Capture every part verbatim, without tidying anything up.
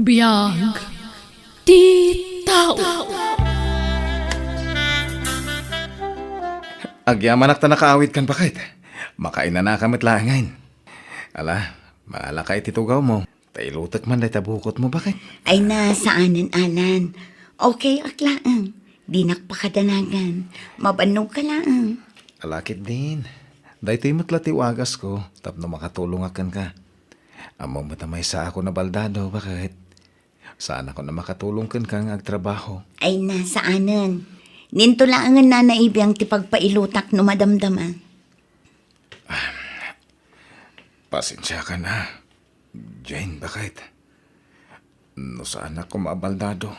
Biag ti tao. Agyamanak ta nakaawidkan, baket. Makainanaka met laengen. Ala, mangalaka iti tugawmo. Ta ilutek man dayta bukotmo, baket. Ay na, saanen, Alan. Okay ak laeng. Dinak pakadanagan. Mabannogka laeng. Ala ketdin. Daytoy met la ti wagasko tapno makatulongak kenka. Ammom met a maysaak a baldado, baket. Saanak a makatulong kenka nga agtrabaho. Ay na, saanen. Ninto laengen, Nana Ibi, ti pagpailutak no madamdama. Pasensiakan a, Jane, baket. No saanak koma a baldado,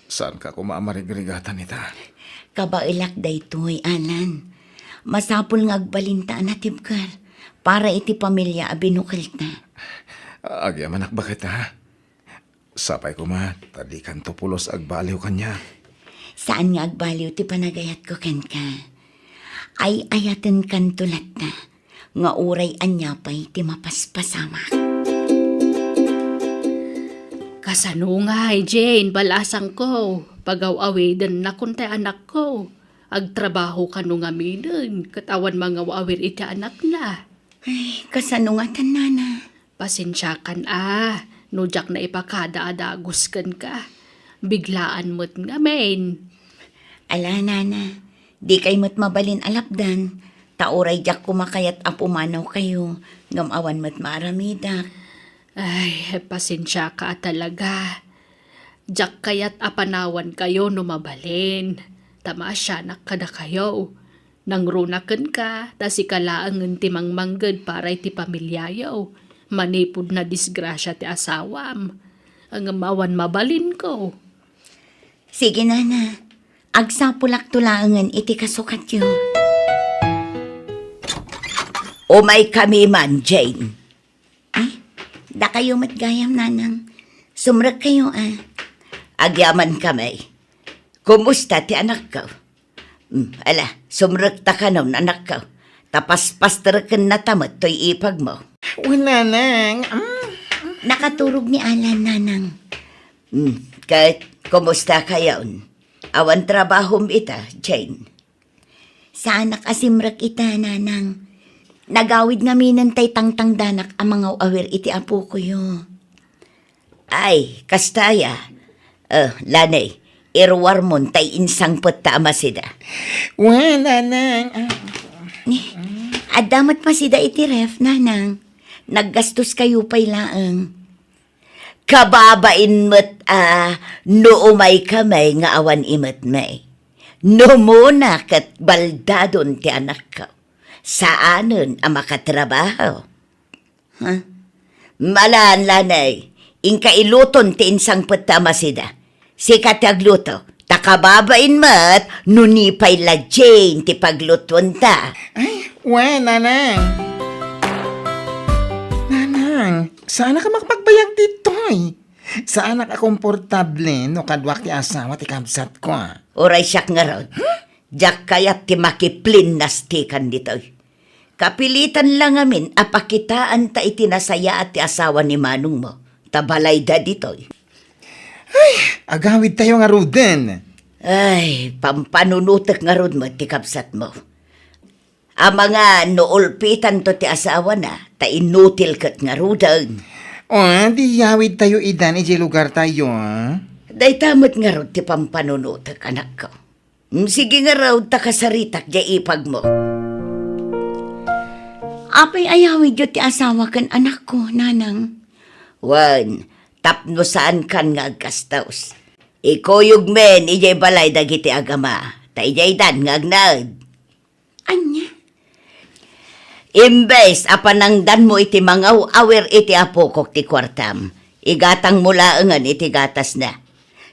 saanka koma a marigrigatan ita. Kabaelak daytoy, Alan. Masapul nga agbalinta a natibker para iti pamilia a binukelta. Agyamanak, baket, ha? Sapay koma ta dikanto pulos agbaliw kaniak. Saan nga agbaliw ti panagayatko kenka. Ay-ayatenkanto latta nga uray ania pay ti mapaspasamak. Kasano ngay, Jane, balasangko? Pagaw-awidennakon ti anakko. Agtrabaho kano ngaminen, ket awan mangaw-awir iti anakna. Ay, kasano ngatan, Nana? Pasensiakan a, no diak naipakada a dagus kenka. Biglaan met ngamin. Ala, Nana, dikay met mabalin a lapdan, ta uray diak koma kayat a pumanawkayo, ngem awan met maaramidak. Ay, pasensiaka a talaga. Diak kayat a panawankayo no mabalin, ta maasianak kadakayo. Nangruna kenka, ta sika laengen ti mangmangged para iti pamiliayo, manipud nadisgrasia ti asawam. Ngem awan mabalinko. Sige, Nana. Agsapulakto laengen iti kasukatyo. Umaykami man, Jane. Ay, dakayo met gayam, Nanang. Sumrekkayo a. Agyamankami. Kumusta ti anakko? Hmm, ala, sumrekta kanon, anakko. Ta paspasterkennata met toy ipagmo. Wen, Nanang. Mm. Nakaturog ni Alan, Nanang. Hmm, ket kumusta kayon? Awan trabahom ita, Jane? Saanak a simrek ita, Nanang. Nagawid ngaminen tay tangtangdanak a mangaw-awir iti apokoyo. Ay, kasta aya. Eh, Lani, iruarmon tay insangpetta a masida. Wen, Nanang. Ah. Ni, adda met masida iti ref, Nanang. Naggastoskayo pay laeng. Kababain met a no umaykami nga awan imetmi. No umuna ket baldadon ti anakko, saanen a makatrabaho. Ha? Malan, Lani, inka iluton ti insangpetta a masida. Sika ti agluto, ta kababain met no ni pay la Jane ti paglutuenta. Ay, wen, Nanang. Nanang, saanak a makapagbayag ditoy. Saanak a komportable no kaduak ti asawa ti kabsatko, a. Uray siak ngarud. Huh? Diak kayat ti makiplinnastikan ditoy. Kapilitan la ngamin a pakitaanta iti nasayaat ti asawa ni manongmo, ta balayda ditoy. Ay, agawidtayo ngaruden. Ay, pampanunotek ngarud met ti kabsatmo. Amangan no ulpitanto ti asawana, ta inutil ket ngaruden. O, di yawidtayo idan idiay lugartayo, a? Dayta met ngarud ti pampanunotek, anakko. Mm, sige ngarud ta kasaritak diay ipagmo. Apay a yawidyo ti asawa ken anakko, Nanang? Wen, tapno saankan nga agkastos. Ikuyogmin idiay balay dagiti agama, ta idiaydan nga agnaed. Ania? Imbes a panangdanmo iti mangaw-awir iti apokok ti kuartam, igatangmo laengen iti gatasna.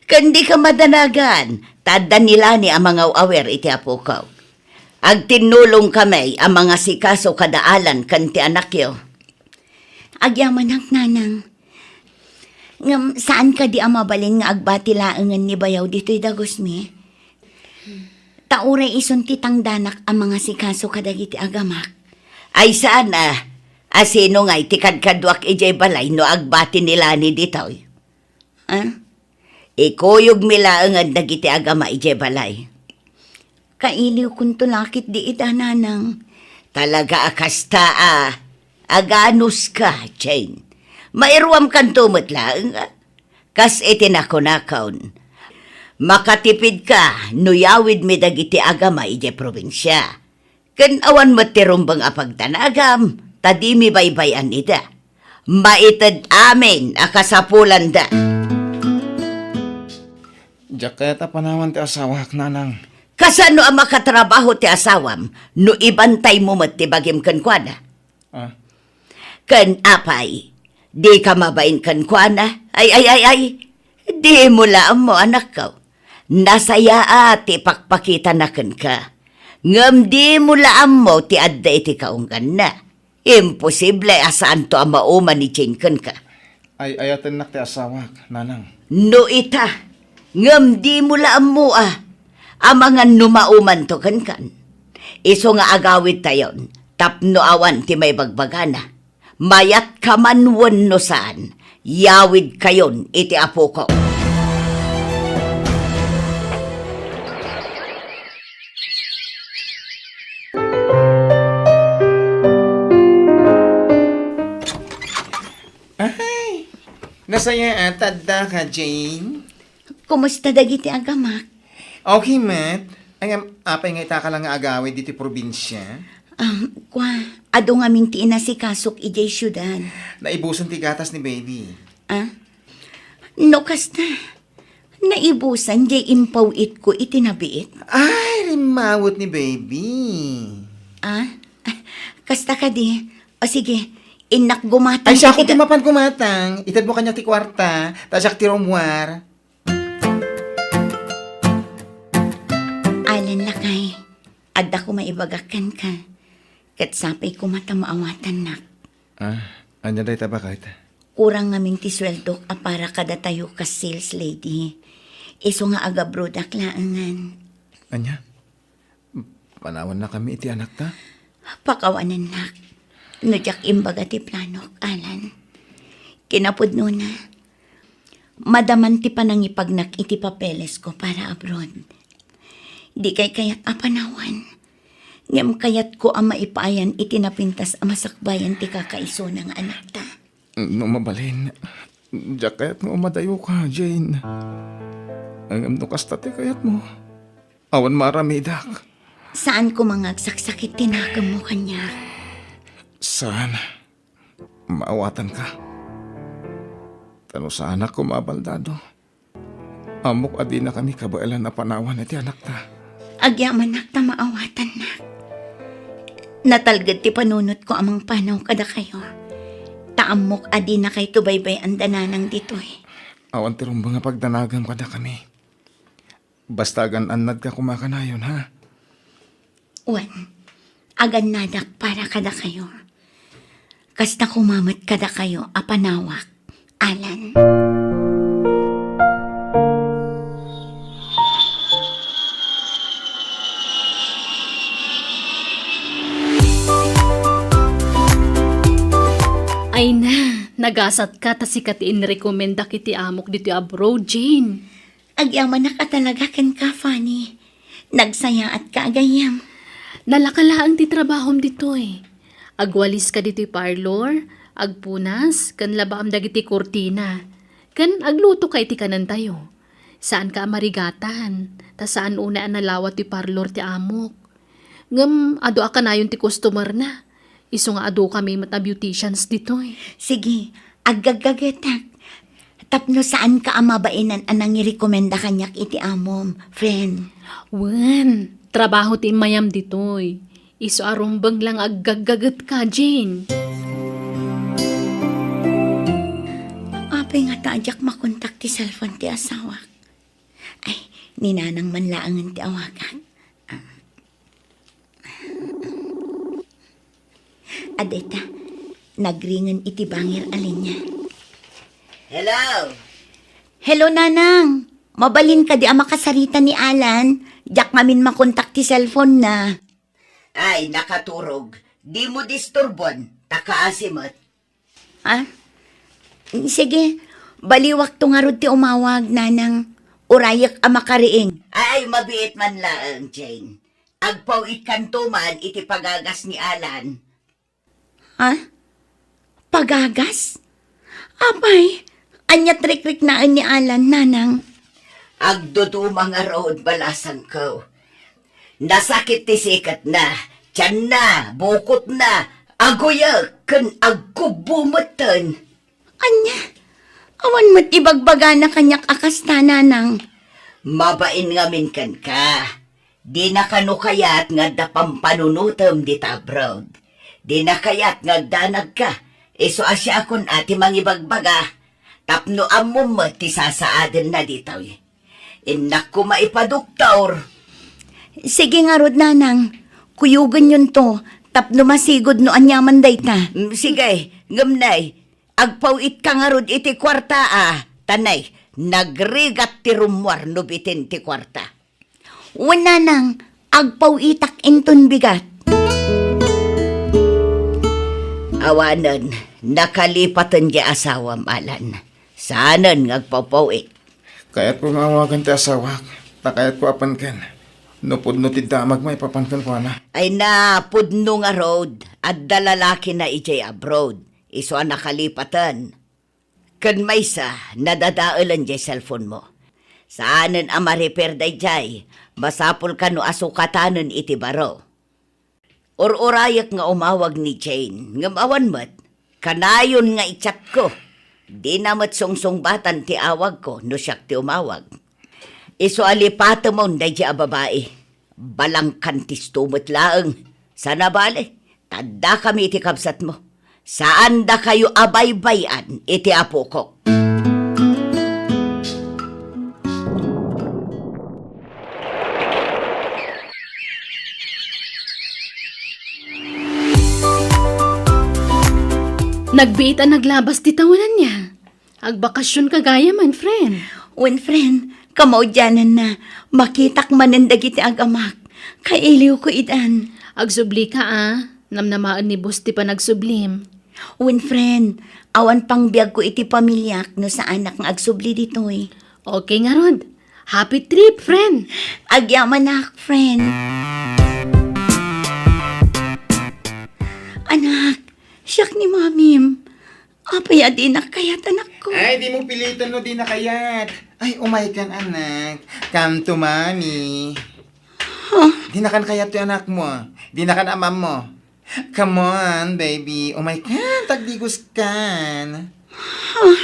Ken dika madanagan, ta adda ni Lani a mangaw-awir iti apokok. Agtinnulongkami a mangasikaso kada Alan ken ti anakyo. Agyamanak, Nanang. Ngem saan kadi a mabalin nga agbati laengen ni bayaw ditoy dagusmi? Ta uray isun ti tangdanak a mangasikaso kadagiti agamak. Ay saan a, a sino ngay ti kadkaduak idiay balay no agbati ni Lani ditoy? Ah? Ikuyogmi laengen dagiti agama idiay balay. Kailiwkonto la ketdi ida, nanang. Talaga a kasta a aganuska, Jane. Mairuamkanto met laeng, a? Kas iti nakunakon, makatipidka no yawidmi dagiti agama idiay probinsia. Ken awan met ti rumbeng a pagdanagam, ta dimi baybay-an ida. Maited amin a kasapulanda. Diak kayat a panawan ti asawak, nanang. Kasano a makatrabaho ti asawam no ibantaymo met ti bagim kenkuana? Ah. Ken apay, dika mabain kenkuana? Ay, ay, ay, ay. Dimo la ammo, anakko. Nasayaat ti ipakpakitana kenka. Ngem dimo la ammo ti adda iti kaungganna. Imposible a saanto a mauman ni Jane kenka. Ay-ayatennak ti asawak, nanang. No ita, ngem dimo la ammo a, amangan no maumanto kenkan. Isu nga agawidtayon, tapno awan ti maibagbagana. Mayatka man wenno saan, yawidkayon iti apoko. Ay, nasayaat ta addaka, Jane. Kumusta dagiti agamak? Okay met. Ay, ngem, apay nga itaka la nga agawid ditoy probinsia? Ah, kua, adu ngamin ti inasikasok idiay siudad. Naibusen ti gatas ni baby. Ah? No kasta, naibusan diay impaw-itko iti nabiit. Ay, rimmawet ni baby. Ah? Ah, kasta kadi. O sige, innak gumatang. Ay, siak ti mapan gumatang. Itedmo kaniak ti kuarta, ta siak ti rummuar. Alan, lakay, adda koma ibagak kenka. Ket sapay koma ta maawatannak. Ah, ania dayta, baket? Kurang ngamin ti sueldok a para kadatayo kas sales lady. Isu nga agabroadak laengen. Ania? Panawannakami iti anakta? Pakawanennak. No diak imbaga ti planok, Alan. Kinapudnona, madaman ti panangipagnak iti papelesko para abroad. Dikay kayat a panawan. Ngem kayatko a maipaayan iti napintas a masakbayan ti kakaisuna nga anakta. No mabalin, diak kayat nga umadayoka, Jane. Ngem no kasta ti kayatmo, awan maaramidak. Saan koma nga agsaksakit ti nakemmo kaniak. Saan? Maawatanka. Ta no saanak koma a baldado, ammok a dinakami kabaelan a panawan iti anakta. Agyamanak ta maawatannak. Natalged ti panunotko a mangpanaw kadakayo. Ta ammok a dinakayto baybay-an da nanang ditoy. Awan ti rumbeng a pagdanagam kadakami. Basta agan-annadka koma kanayon, ha? Wen, agannadak para kadakayo. Kasta koma met kadakayo a panawak, Alan. Ay na, nagasatka ta sika ti inrekomendak iti amok ditoy abroad, Jane. Agyamanak a talaga kenka, Fanny. Nagsayaatka a gayyem. Nalaka laeng ti trabahom ditoy. Agwaliska ditoy parlor, agpunas, ken labaam dagiti kurtina. Ken aglutoka iti kanentayo. Saanka a marigatan, ta saan unay a nalawa ti parlor ti amok. Ngem adu a kanayon ti customer-na. Isu nga adukami met a beauticians ditoy. Sige, aggaggagetak. Tapno saanka a mabainan a nangirekomenda kaniak iti amom, friend. Wen, trabaho ti immayam ditoy. Isu a rumbeng la nga aggaggagetka, Jane. Apay ngata a diak makontak ti cellphone ti asawak? Ay, ni Nanang man laengen ti awagak. Ah. Adayta, nagringen iti bangir a linia. Hello? Hello, Nanang. Mabalin kadi a makasarita ni Alan? Diak ngamin makontak ti cellphone na. Ay, nakaturog. Dimo disturbuan, ta kaasi met. Ah? Sige, Baliwakto ngarud ti umawag, Nanang. Urayek a makariing. Ay, mabiit man laeng, Jane. Agpaw-itkanto man iti pagagas ni Alan. Ha? Pagagas? Apay, ania ti rikriknaen ni Alan, Nanang? Agduduma ngarud, balasangko. Nasakit ti siketna, tianna, bukotna, aguyek, ken agkubbo metten. Ania? Awan met ibagbagana kaniak a kasta, Nanang. Mabain ngamin kenka. Dina kano kayat nga adda pampanunotem dita abroad. Dina kayat nga agdanagka. Isu a siakon a ti mangibagbaga. Tapno ammom met ti sasaadenna ditoy. Innak koma ipadoktor. Sige ngarud, Nanang. Kuyogenyonto tapno masigud no aniaman dayta. Mm, sige, ngem nay, agpaw-itka ngarud iti kuarta a. Ta nay, nagrigat ti rummuar no bitin ti kuarta. Wen, Nanang, agpaw-itak inton bigat. Awanen, nakalipaten ti asawam, Alan. Saanen nga agpaw-paw-it. Kayatko nga awagan ti asawak, ta kayatko a panken. No pudno ti damag maipapan kenkuana. Ay na, pudno ngarud, adda lalakina idiay abroad. Isu a nakalipaten. Ken maysa, nadadaelen diay cellphone mo. Saanen a ma-repair daydiay, masapul kano a sukatanen iti baro. Ur-urayek nga umawag ni Jane, ngem awan met. Kanayon nga i-chatko. Dina met sungsungbatan ti awagko no siak ti umawag. Isu a lipatemon daydiay a babai. Balangkantisto met laeng. Sana bale, ta addakami iti kabsatmo. Saandakayo a baybay-an iti apokok. Nagbiit a naglabas ti tawen ania. Agbakasionka gayam, friend. Wen, friend, kamaudiananna, makitak manen dagiti agamak. Kailiwko idan. Agsublika a, namnamaen ni boss ti panagsublim. Wen, friend, awan pangbiagko iti pamiliak no saanak nga agsubli ditoy. Okay ngarud. Happy trip, friend. Agyamanak, friend. Anak, siak ni mamim. Apay a dinak kayat, anakko? Ay, dimo piliten no dinak kayat. Ay, umaykan, anak. Come to mommy. Huh? Dinakan kayat ti anakmo. Dinakan amammo. Come on, baby. Umaykan, tagdigoskan. Huh?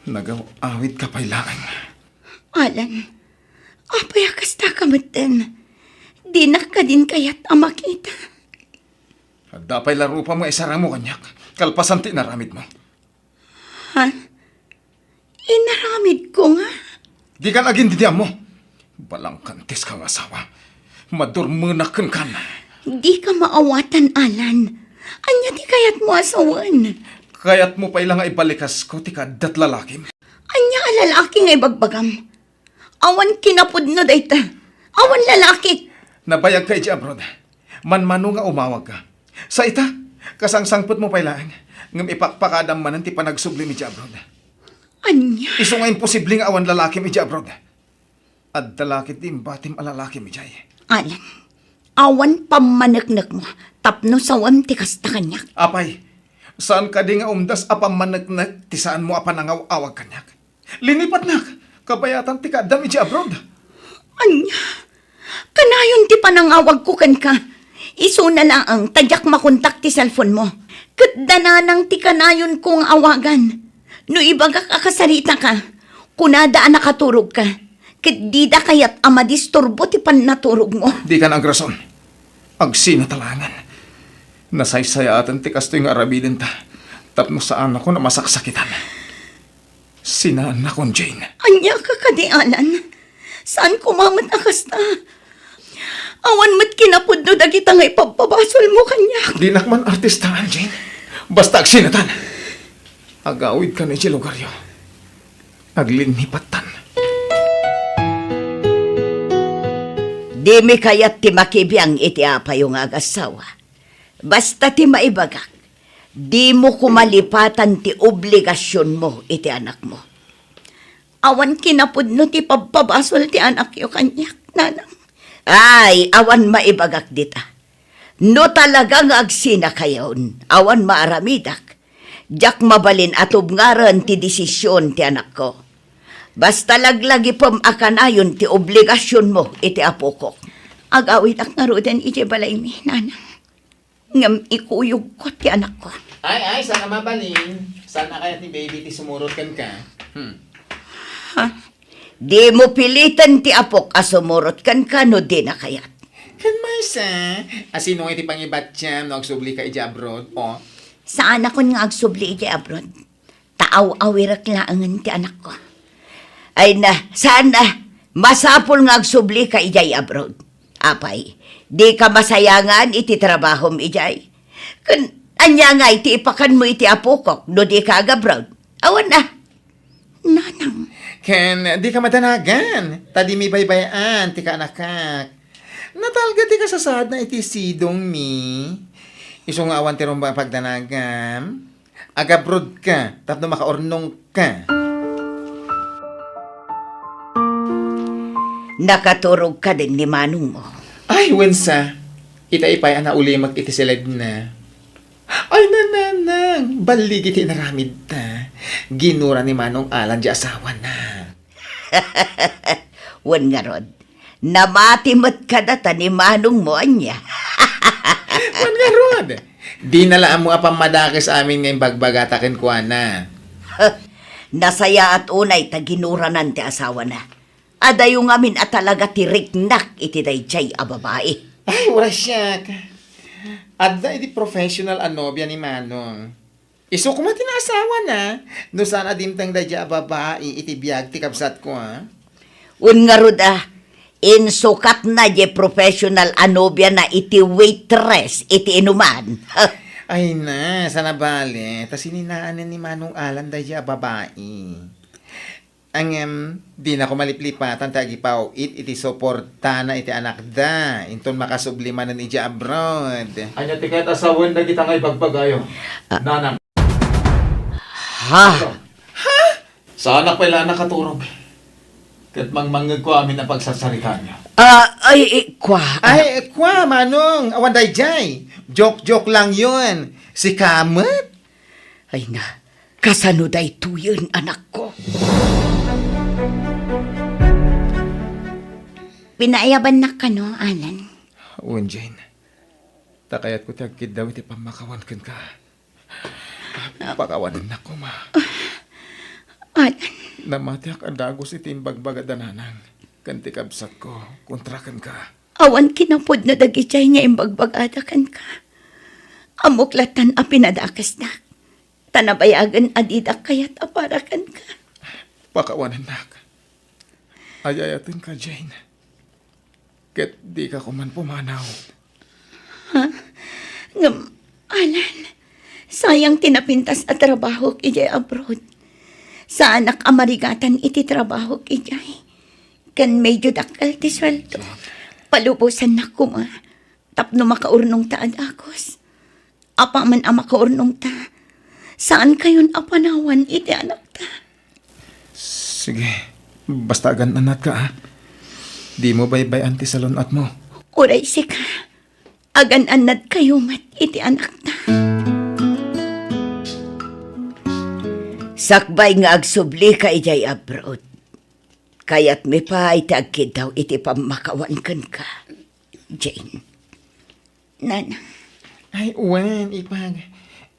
Nagaw-awidka pay laeng. Alan, apay a kasta ka metten? Dinak kadin kayat a makita. Adda pay la rupam nga isarangmo kaniak, kalpasan ti inaramidmo. Ha? Inaramidko nga? Dikan agindidiammo. Balangkantiska nga asawa. Madurmenak kenkan. Dika maawatan, Alan. Ania ti kayatmo a sawen? Kayatmo pay la nga ibalikasko ti kaaddat lalakim? Ania a lalaki nga ibagbagam? Awan kinapudno dayta. Awan lalaki. Nabayagka idiay abroad. Manmano nga umawagka. Sa ita, kasangsangpetmo pay laeng, ngem ipakpakadam manen ti panagsublim idiay abroad. Ania? Isu nga imposible nga awan lalakim idiay abroad. Adda la ketdi imbatim a lalakim idiay. Alan, awan pammaneknekmo tapno sawem ti kasta kaniak. Apay, saan kadi nga umdas a pammaneknek ti saanmo a panangaw-awag kaniak? Linipatnak, kabayatan ti kaaddam idiay abroad. Ania? Kanayon ti panangawagko kenka. Isuna laeng ta diak makontak ti cellphone mo. Ket da nanang ti kanayonko nga awagan. No ibagak a kasaritaka, kunada a nakaturogka. Ket dida kayat a madisturbo ti pannaturogmo. Dikan agrason. Agsinata laengen. Nasaysayaaten ti kastoy nga aramidenmo tapno saanakon a masaksakitan. Sinaannakon, Jane. Ania ka kadi, Alan? Saan koma met a kasta? Awan met kinapudno dagita nga ipabpabasolmo kaniak. Dinak man artistaan, Jane. Basta agsinatan. Agawidkan idiay lugaryo. Aglinipattan. Dimi kayat ti makibiang iti apayo nga agassawa. Basta ti maibagak, Dimo koma lipatan ti obligasionmo iti anakmo. Awan kinapudno ti pabpabasol ti anakyo kaniak, nanang. Ay, awan maibagak dita. No talaga nga agsinakayon, awan maaramidak, diak mabalin a tubngaren ti desisyon ti anakko. Basta laglagipem a kanayon ti obligasionmo iti apokok. Agawidak ngaruden idiay balaymi, nanang. Ngem ikuyogko ti anakko. Ay, ay, saan a mabalin? Saan a kayat ni baby ti sumurot kenka? Hmm. Ha? Dimo piliten ti apok a sumurot kenka no dina kayat. Ken maysa, asino nga iti pangibatiam no agsublika idiay abroad? O. Saanakon nga agsubli idiay abroad. Ta aw-awirek laengen ti anakko. Ay na, saan na, masapul nga agsublika idiay abroad. Apay, dika masayangan iti trabahom idiay? Ken ania ngay ti ipakanmo iti apokok no dika agabroad? Awan a. Nanang. Ken dika madanagan, ta dimi baybay-an ti kaanakak. Natalged ti kasasaadna iti sidongmi. Isu nga awan ti rumba a pagdanagam. Agabrodka tapno makaurnongka. Nakaturog kadin ni manongmo? Ay, wensa. Ita ipay a naulimek iti siledna. Ay, nanang, balligi ti inaramidta. Ginura ni Manong Alan ti asawana. Wen ngarud, namati met kadata ni manongmo ania. Wen ngarud, dina la ammo a pammadakes amin nga imbagbagata kenkuana. Nasayaat unay ta ginuranan ti asawana. Adayo ngamin a talaga ti riknak iti daydiay a babai. Ay, uray siak. Adda iti professional a nobia ni Manong. Isu koma ti naasawana, no saan a dimteng daydiay a babai iti biag ti kabsatko, a? Wen ngarud a, insukatna diay professional a nobiana iti waitress iti inuman. Ay na, saan a bale, ta sininaanen ni Manong Alan daydiay a babai. Ngem, dinako maliplipatan ti agipaw-it iti suportana iti anakda, inton makasubli manen idiay abroad. Ania ti kayat a sawen dagita nga ibagbagayo? Ah. Nanang. Ha? Ha? Saanak pay la a nakaturog. Ket mangmangngegko amin a pagsarsaritaanyo. Ah, ay, eh, kwa. Ay, kwa, Manong. Awan daydiay. Joke-joke lang yun. Sika met? Ay na, kasano daytoyen, anakko? Pinaayabannak kano, Alan? Wen, Jane. Ta kayatko ti agkiddaw iti pammakawan kenka. Pakawanennak koma. Alan. Namatiak a dagus iti imbagbagada nanang ken ti kabsatko kontra kenka. Awan kinapudno dagidiay nga imbagbagada kenka. Ammok lattan a pinadakesnak. Ta nabayagen a didak kayat a para kenka. Pakawanennak. Ay-ayatenka, Jane. Ket dika koman pumanaw. Ha? Ngem, Alan, sayang ti napintas a trabahok idiay abroad. Saanak a marigatan iti trabahok idiay. Ken medyo dakkel ti sueldo. Palubosannak koma tapno makaurnongta a dagus. Apaman a makaurnongta, saankayon a panawan iti anakta. Sige, basta agan-annatka, a. Dimo baybay-an ti salun-atmo. Uray sika, agan-annadkayo met iti anakta. Sakbay nga agsublika idiay abroad, kayatmi pay ti agkiddaw iti pammakawan kenka, Jane. Nanang. Ay, wen, ipag.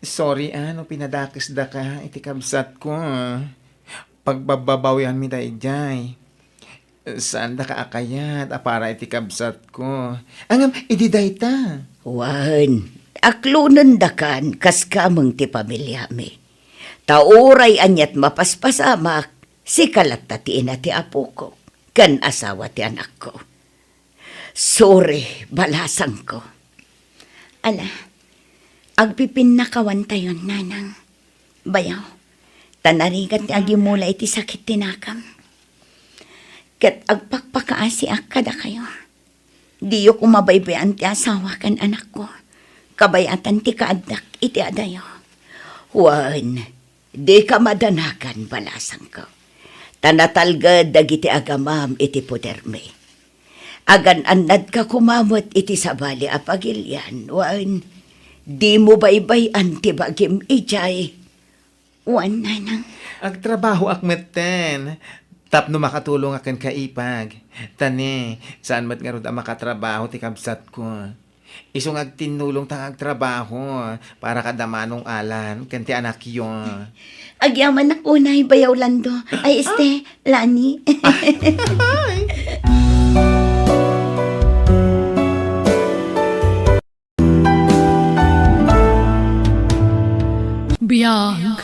Sorry, a, no pinadakesdaka iti kabsatko, a. Pagbabbabawianmi daydiay. Saandaka a kayat a para iti kabsatko. Ngem, idi dayta. Wen, aklonendakan kas kameng ti pamiliami. Ta uray aniat mapaspasamak, sika latta ti ina ti apokok, ken asawa ti anakko. Sorry, balasangko. Ala, agpipinnakawantayon, nanang. Bayaw, ta narigat ti agimula iti sakit ti nakam. Ket agpakpakaasiak kadakayo. Diyo koma baybay-an ti asawa ken anakko. Kabayatan ti kaaddak iti adayo. Wen, dika madanagan, balasangko. Ta natalged dagiti agamam iti podermi. Agan-annadka koma met iti sabali a pagilian, wen, dimo baybay-an ti bagim idiay. Wen, nanang. Agtrabahoak metten tapno makatulongak kenka, Ipag. Ta ne, saan met ngarud a makatrabaho ti kabsatko. Isu nga agtinnulongta nga agtrabaho para kada Manong Alan ken ti anakyo. Agyamanak unay, Bayaw Lando. Ay, este, Lani. Biag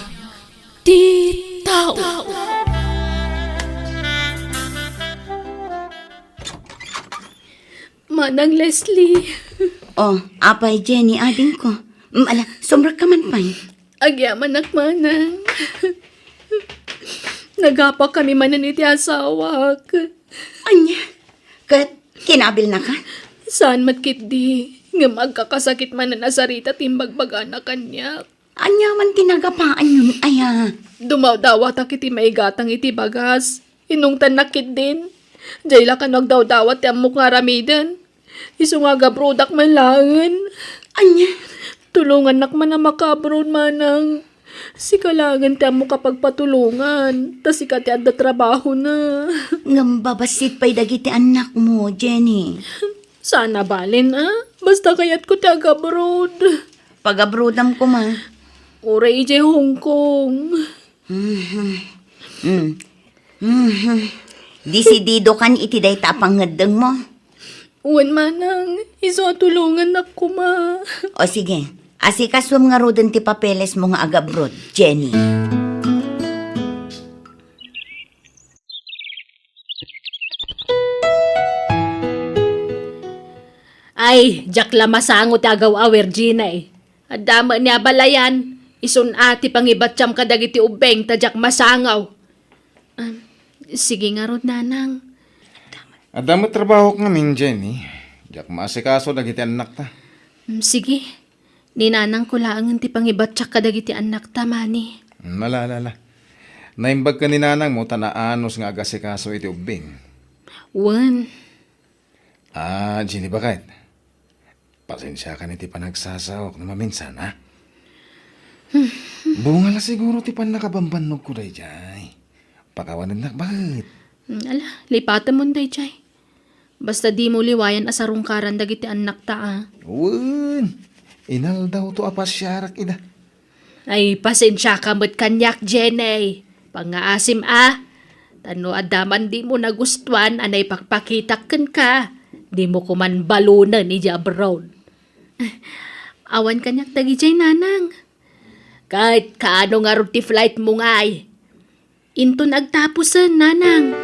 ti tao. Manang Leslie. Oh, apay, Jenny, adingko. Mm, ala, sumrekka man pay. Agyamanak, manang. Nagapakami manen iti asawak. Ania? Ket kinabilnaka? Saan met ketdi, ngem agkakasakit manen a sarita ti imbagbagana kaniak. Ania man ti nagapaanyon aya? Dumawdawatak iti maigatang iti bagas. Inungtannak ketdin. Diay la kano agdawdawat ti ammok nga aramiden. Isu nga agabroadak man laengen. Ania? Tulongannak man a makaabroad, manang. Sika laengen ti ammok a pagpatulongan, ta sika ti adda trabahona. Ngem babassit pay dagiti annakmo, Jenny. Saan a balen, a? Basta kayatko ti agabroad. Pagabroadam koma. Uray idiay Hong Kong. Mhm. Mm. Mhm. Disididokan iti dayta a pangngeddengmo? Wen, manang, isu a tulongannak koma. O sige, asikasuem ngaruden ti papelesmo nga agabroad, Jenny. Ay, diak la masango ti agaw-aw, Virginia, eh. Adda met ni abalayan, isun a ti pangibattiam kadagiti ubbing ta diak masango. Ah, sige ngarud, nanang. Adda met trabahok ngamin, Jenny. Diak maasikaso dagiti annakta. Mm, sige. Ni nanangko laengen ti pangibattiak kadagiti annakta, mani. Mm, ala, ala, ala. Naimbag ken ni nanangmo ta naanus nga agasikaso iti ubbing. Wen. Ah, Jenny, baket. Pasensiakan iti panagsasaok no maminsan, ha? Bunga la siguro ti pannakabambannogko daydiay. Pakawanennak baket. Mm, ala, lipatemon daydiay. Basta dimo liwayan a sarungkaran dagiti annakta, a. Wen, inaldawto a pasiarak ida. Ay, pasensiaka met kaniak, Jenny. Pangngaasim, a. Ta no adda man dimo nagustuan a naipakpakitak kenka, dimo koman balonen idiay abroad. Awan kaniak dagidiay, nanang. Ket kaano ngarud ti flightmo ngay? Inton agtapusen, nanang.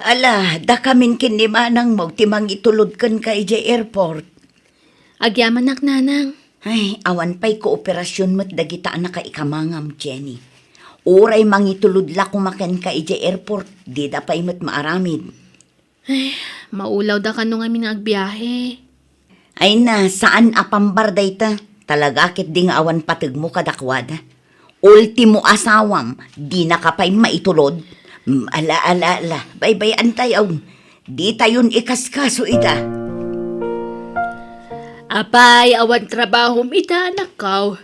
Ala, dakamin ken ni manangmo ti mangitulod kenka idiay airport. Agyamanak, nanang. Ay, awan pay kooperasion met dagita a nakaikamangam, Jenny. Uray mangitulod la koma kenka idiay airport, dida pay met maaramid. Ay, maulawda kano ngamin nga agbiahe. Ay na, saan a pambar dayta. Talaga ketdi nga awan pategmo kadakuada. Ultimo asawam, dinaka pay maitulod. Mm, ala, ala, ala. Baybay-antayon. Ditayon ikaskaso ida. Apay, awan trabahom ita, anakko.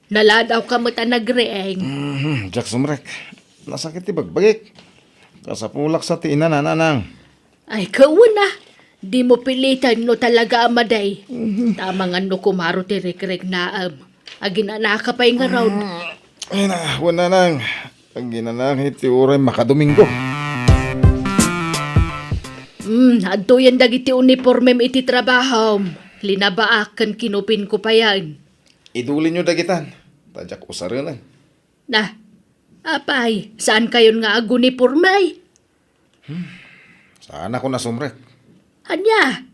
Naladawka met a nagriing. Mhm, diak sumrek. Nasakit ti bagbagik. Kasapulak sa ti ina, nanang. Ay, kauna. Dimo piliten no talaga a madi. Mhm. Tama nga no kumaro ti rikriknaem. Aginanaka pay ngarud. Mm, ay na, wen, nanang. Aginanaka iti uray makadomingo. Mm, adtoyen dagiti unipormem iti trabahom. Linabaak ken kinupinko payen. Idulinyo dagitan, ta diak usarenen. Na, apay, saankayon nga aguniporme? Hmm, saanakon a sumrek. Ania?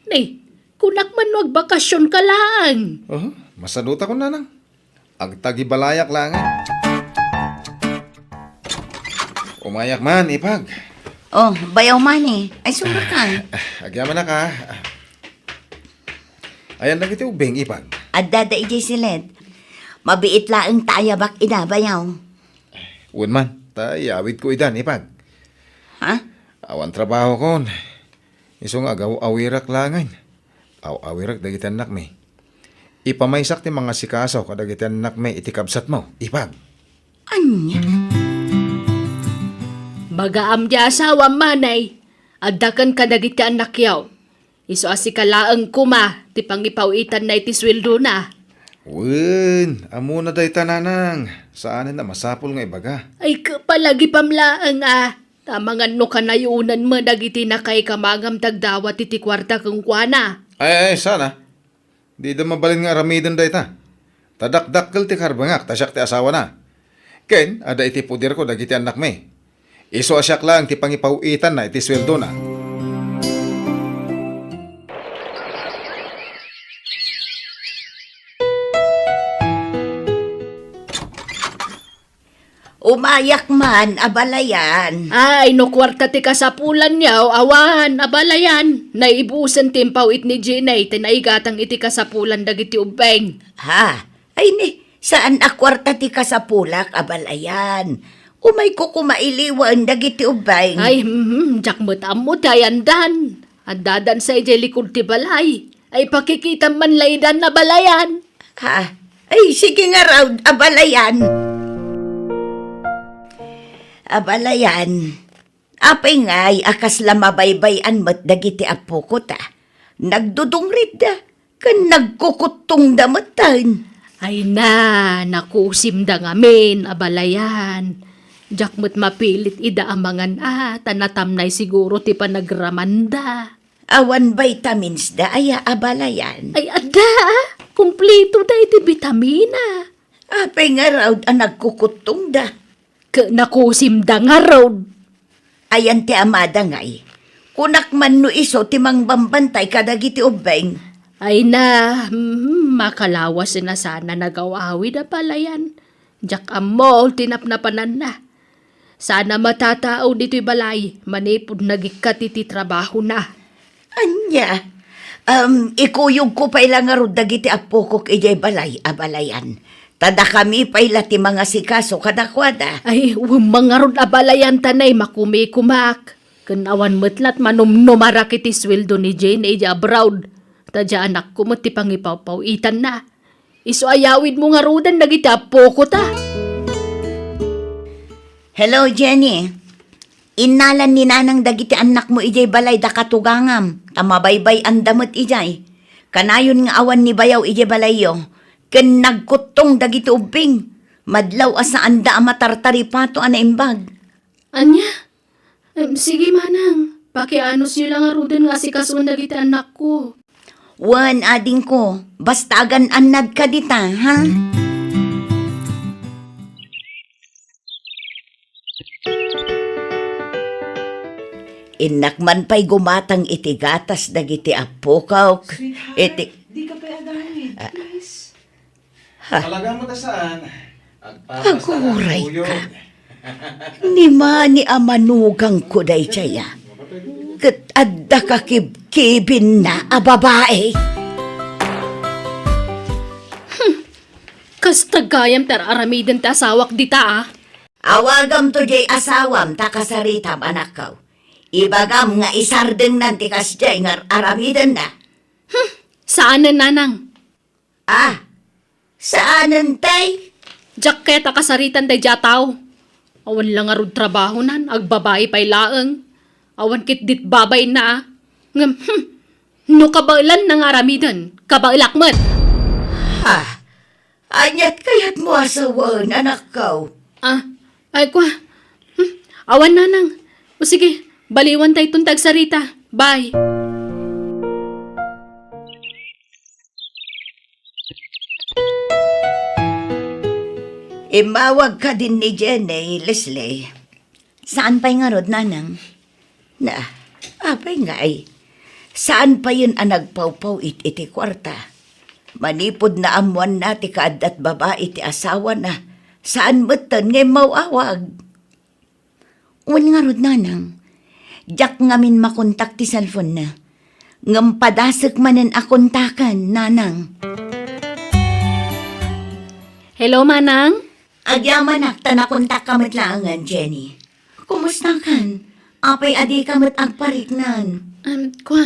Ni, kunak man no agbakasionka laeng. Aha, masadutakon, nanang. Agtagibalayak laeng. Umayak man, ipag. Oh, bayaw man eh. Ay, sumrek ka. Ah, agyamanak, a. Ayan dagiti ubbing, ipag. Adda da idiay siled. Mabiit laeng ta ayabak ida, bayaw. Wen man, ta iyawidko idan, Ipag. Ha? Awan trabahokon. Isu nga agaw-awirak laengen. Aw-awirak dagiti annakmi. Ipamaysak ti mangasikaso kadagiti annakmi iti kabsatmo, Ipag. Ania? Bagaam ti asawam, manay. Adda ken kadagiti annakyo. Isu a sika laeng koma ti pangipaw-itanna iti sueldona. Wen, ammona dayta, nanang. Saanen a masapul nga ibaga. Ay, kapalagipam laeng a. Ta amangan no kanayonenmi dagiti nakaikamagam ti agdawat iti kuarta kenkuana. Ay, ay, saan a? Dida mabalin nga aramiden dayta. Ta dakdakkel ti karbengak ta siak ti asawana. Ken adda iti poderko dagiti annakmi. Isu a siak laeng ti pangipaw-itanna iti sueldona. Umayak man, abalayan. Ay, no kuarta ti kasapulanyo, awan, abalayan. Naibusen ti impaw-it ni Jenny, ti naigatang iti kasapulan dagiti ubbing. Ha? Ay ni, saan a kuarta ti kasapulak, abalayan. Umayko koma iliwen dagiti ubbing. Ay, mhm, diak met ammo ti ayandan. Addadan sa idiay likud ti balay. Ay, pakikitam man la idan, abalayan. Ha? Ay, sige ngarud, abalayan. Abalayan. Apay ngay a kasla mabaybay-an met dagiti appoko ta? Nagdudungritda, ken nagkukuttongda metten. Ay na, nakusimda ngamin, abalayan. Diak met mapilit ida a mangan a, ta natamnay siguro ti panagramanda. Awan vitamins da aya, abalayan? Ay, adda, ah. Kumplito da iti bitamina. Apay ngarud a nagkukuttongda? Ket nakusimda ngarud. Ayan ti amada ngay. Kunak man no isu ti mangbambantay kadagiti ubbing. Ay na, hmm, makalawasen a sana nagaw-awid, abalayan. Diak ammo ti napnapananna. Sana matatao ditoy balay manipud nagikkat iti trabahona. Ania? Em, ikuyogko pay la ngarud dagiti appokok idiay balay, abalayan. Ta dakami pay la ti mangasikaso kadakuada. Ay, wen man ngarud, abalayan, ta nay makumikumak. Ken awan met la ti manumnumarak iti sueldo ni Jane idiay abroad. Ta diay anakko met ti pangipawpaw-itanna. Isu a yawidmo ngaruden dagiti appoko ta. Hello, Jenny. Innalan ni Nanang dagiti annakmo idiay balay da katugangam, ta mabaybay-anda met idiay. Kanayon nga awan ni bayaw idiay balayyo, ken nagkuttong dagiti ubbing. Madlaw a saanda a matartaripato a naimbag. Ania? Em, sige, manang. Pakianusyo la ngaruden nga asikasuen dagiti annakko. Wen, adingko, basta agan-annadka dita, ha? Innak man pay gumatang iti gatas dagiti appokok. Sweetheart, iti, di ka pay agawid, ah, please. Ha? Talaga mo ta saan? Agpapas ta. Aguray ka. Ni mani a manugangko daydiay a. Ket adda kakibkibinna a babai. Hmm. Kasta gayam ti ar-aramiden ti asawak dita, a. Awagamto diay asawam ta kasaritam, anakko. Ibagam nga isardengnan ti kasdiay nga ar-aramidenna. Hmm. Saanen, nanang. Ah, saanen tay? Diak kayat a kasaritan daydiay a tao. Awan la ngarud trabahonan, agbabai pay laeng. Awan ketdit babainna, a. Ngem, hmm, no kabaelanna nga aramiden, kabaelak met. Ha? Aniat kayatmo a sawen, anakko? Ah, ay, kua. Hmm, awan, nanang. O sige, baliwan tayton ti agsarita. Bye. Immawag kadin ni Jenny, Leslie. Saan pay ngarud, nanang? Na, apay ngay? Saan payen a nagpawpaw-it iti kuarta? Manipud naammoanna ti kaaddat babai ti asawana, saan metten nga immaw-awag? Wen ngarud, nanang. Diak ngamin makontak ti cellphone-na. Ngem padasek manen a kontaken, nanang. Hello, Manang? Agyamanak ta nakontakka met laengen, Jenny. Kumustakan? Apay a dika met agpariknan? Um, kwa,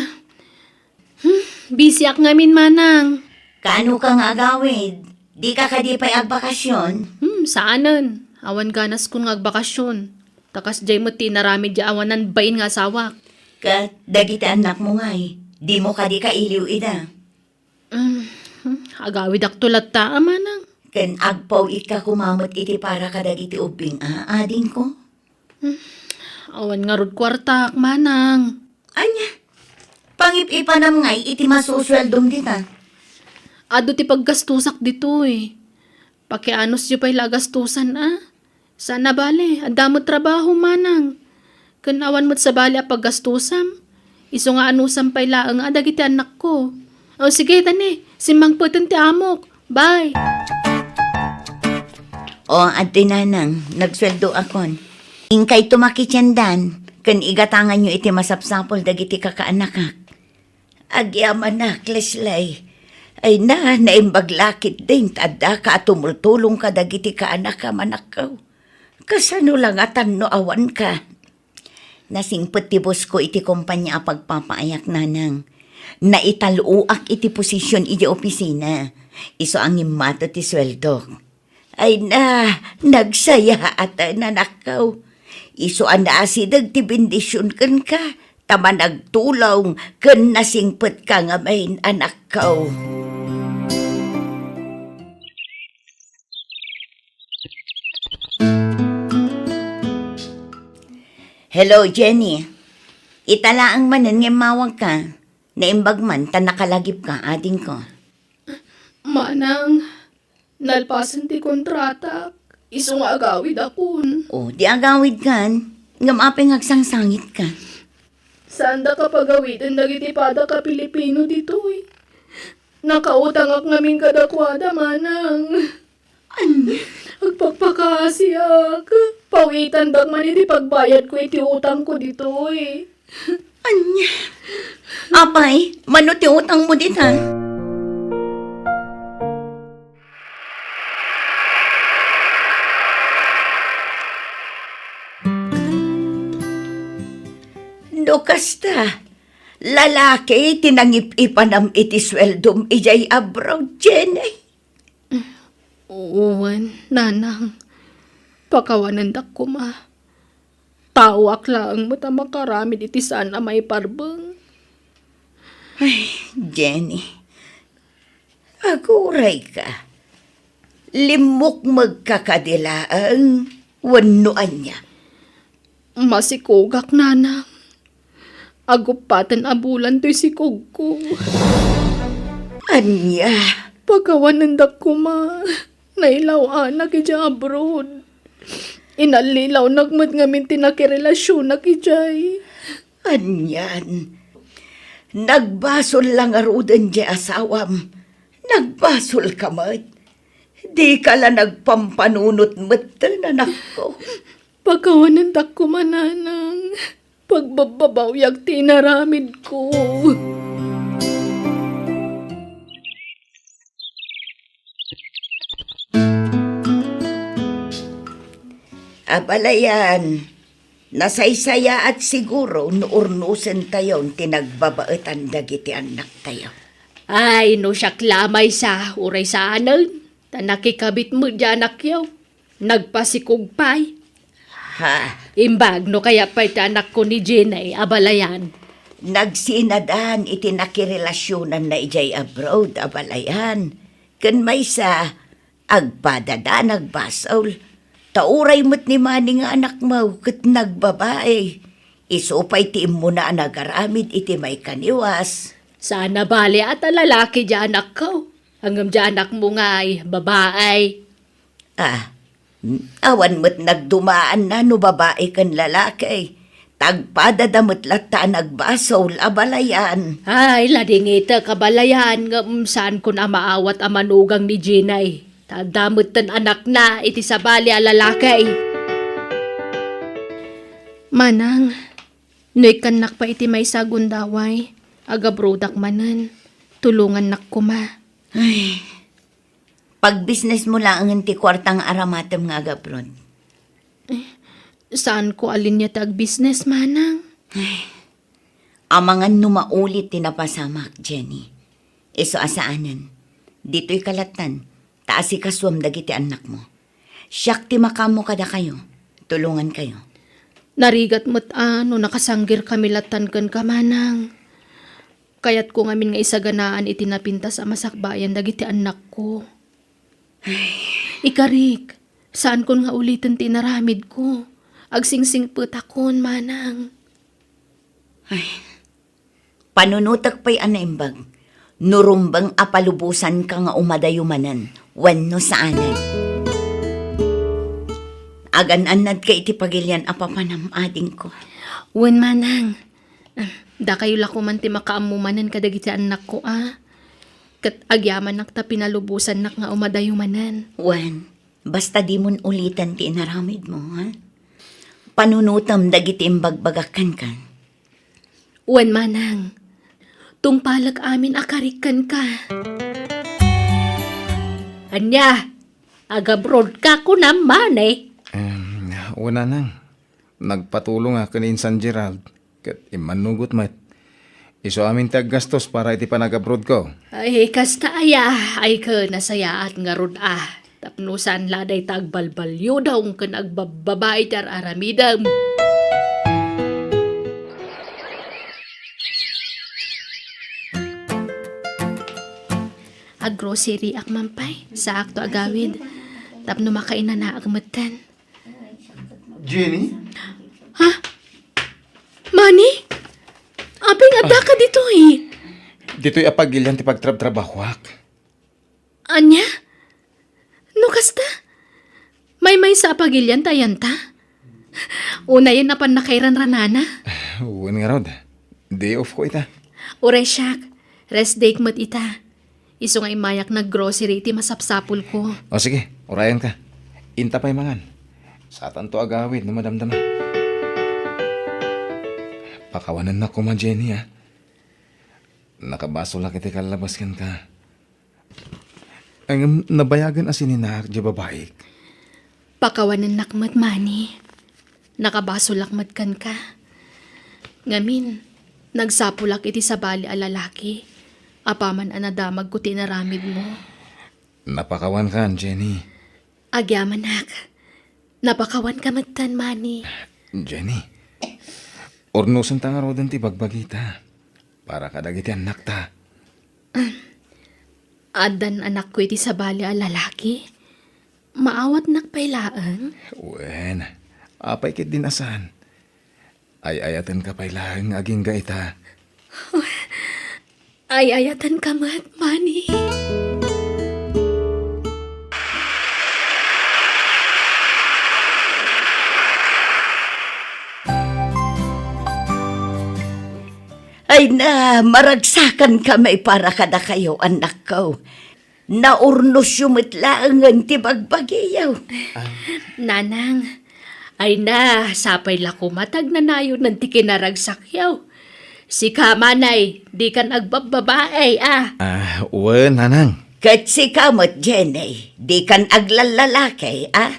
hmm, busyak ngamin, Manang. Kaano ka nga agawid? Dika kadi pay agbakasyon? Hmm, saanen. Awan ganaskon nga agbakasyon. Ta kasdiay met ti inaramid diay awanan bain nga asawak. Ket dagiti annakmo ngay, dimo kadi kailiw ida? Um, hmm, agawidakto latta, a Manang. Ken agpaw-itka koma met iti para kadagiti ubbing a, adingko? Hmm, awan ngarud kuartak, Manang. Ania? Pangip-ipanam ngay iti masusueldom dita? Adu ti paggastusak ditoy. Pakianusyo pay la a gastusan, a? Saan a bale, adda met trabaho, Manang. Ken awan met sabali a paggastusam. Isu nga anusam pay laeng a dagiti annakko. O, sige, tani, simmangpeten ti amok. Bye! O, adtoy, Nanang, nagsueldoakon. Inkayto makitiendan, ken igatanganyo iti masapsapul dagiti kakaanakak. Agyamanak, Lesley. Ay na, naimbag la ketdin ta addaka a tumultulong kadagiti kaanak a manakkaw. Kasano la ngatan no awanka? Nasingpet ti boss ko iti kompania a pagpapaayak, Nanang. Naital-oak iti posision iti opisina. Isu a ngimmato ti sueldok. Ay na, nagsayaat, anakko. Isu a naasideg ti bendision kenka, ta managtulong ken nasingpetka ngamin, anakko. Hello, Jenny. Ita laeng manen nga immawagka. Naimbag man ta nakalagipka, adingko. Manang, nalpasen ti kontratak. Isu nga agawidakon. O, di agawidkan. Ngem apay nga agsangsangitka? Saandaka pagawiden dagiti padaka Pilipino ditoy. Nakautangak ngamin kadakuada, Manang. Ania? Agpakpakaasiak. Pawitandak man iti pagbayadko iti utangko ditoy. Ania? Apay, mano ti utangmo dita? No kasta, lalaki ti nangip-ipanam iti sueldom idiay abroad, Jenny? Wen, Nanang. Pakawanendak koma. Taoak laeng met a makaramid iti saan a maiparbeng. Ay, Jenny. Aguray ka. Limmukmegka kadi laeng wenno ania? Masikogak, Nanang. Aguppaten a bulan toy sikogko. Ania? Pakawanendak koma. Nailaw-anak idiay abroad. Inallilawnak met ngamin ti nakirelasionak idiay. Anian? Nagbasol la ngaruden diay asawam. Nagbasolka met. Dika la nagpampanunot metten, anakko. Pakawanendak koma, Nanang. Pagbabbabawiak ti inaramidko. Abalayan, nasaysayaat siguro no urnosentayon ti nagbabaetan dagiti annaktayo. Ay, no siak la maysa, uray saanen, ta nakikabit met diay anakyo. Nagpasikog pay. Ha? Imbag no kayat pay ti anakko ni Jenny, abalayan. Nagsinadan iti nakirelasionanna idiay abroad, abalayan. Ken maysa, agpadada nagbasol. Ta uray met ni Manny nga anakmo ket nagbabai. Isu pay ti immuna a nagaramid iti maikaniwas. Saan a bale a ta lalaki diay anakko. Ngem diay anakmo ngay, babai. Ah, awan met nagdumaanna no babai ken lalaki. Ta agpadada met latta a nagbasol, abalayan. Ay, ladingitek, abalayan, ngem saankon a maawat a manugang ni Jenny. Ta adda metten anakna iti sabali a lalaki. Manang, no ikkannak pay iti maysa a gundaway, agabrodak manen, tulongannak koma. Ay, Pagbisnesmo laengen ti kuarta nga aramatem nga agabroad. Saanko a linia ti agbisnes, manang. Amangan no maulit ti napasamak, Jenny. Isu a saanen. Ditoy kalattan, ta asikasuem dagiti annakmo. Siak ti makaammo kadakayo. Tulongankayo. Narigat met a no nakasanggirkami lattan kenka, manang. Kayatko ngamin nga isaganaan iti napintas a masakbayan dagiti annakko. Ikarik, saankon nga uliten ti inaramidko. Agsingsingpetakon, manang. Ay, panunotek pay a naimbag no rumbeng a palubosanka nga umadayo manen wenno saanen. Agan-annadka iti pagilian a papanam-adingko. Wen, manang. Ah, dakayo la koman ti makaammo manen kadagiti annakko a. Ket agyamanak ta pinalubosannak nga umadayo manen. Wen, basta dimon uliten ti inaramidmo, ha? Panunotem dagiti imbagbagak kenka. Wen, manang. Tungpalek amin a karik kenka. Ania? Agabrodka kunam, manang? Em, wen, nanang. Nagpatulong a ken ni Insan Gerald, ket immannugot met. Isu amin ti aggastos para iti panagabrodko. Ay, kasta aya, ay ken nasayaat ngarud a. Tapno saan la dayta agbalbaliudong ken agbabbabai ti ar-aramidem. Aggrocery ak man pay, saakto agawid. Tapno makainanaak metten. Jenny? Ha? Manny? Apay nga addaka ditoy? Ditoy a pagilian ti pagtrabtrabahoak. Ania? No kasta? Maymaysa a pagilian ta ayanta? Unayen a pannakairanranana? Wen ngarud. Day off ko ita. Uray siak, rest day met ita. Isu nga immayak naggrocery iti masapsapulko. O sige, urayanka. Inta pay mangan. Satanto agawid no madamdama. Pakawanennak koma, Jenny, a. Nakabasolak iti kallabas kenka. Ngem nabayagen a sininaak diay babaik. Pakawanennak met, Manny. Nakabasolak met kenka. Ngamin, nagsapulak iti sabali a lalaki, apaman a nadamagko ti inaramidmo. Napakawankan, Jenny. Agyamanak. Napakawanka metten, Manny. Jenny, urnosenta ngaruden ti bagbagita para kadagiti annakta. Addan anakko iti sabali a lalaki? Maawatnak pay laeng? Wen, apay ketdin a saan? Ay-ayatenka pay laeng nga agingga ita. Ay-ayatenka met, Manny. Ay na, maragsakanka met para kadakayo, annakko. Naurnosyo met laengen ti bagbagiyo. Ah. Nanang, ay na, sapay la koma ta agnanayonen ti kinaragsakyo. Sika, manay, dikan agbabbabae, a. Ah, wen, nanang. Ket sika met, Jenny, dikan aglallalaki, a.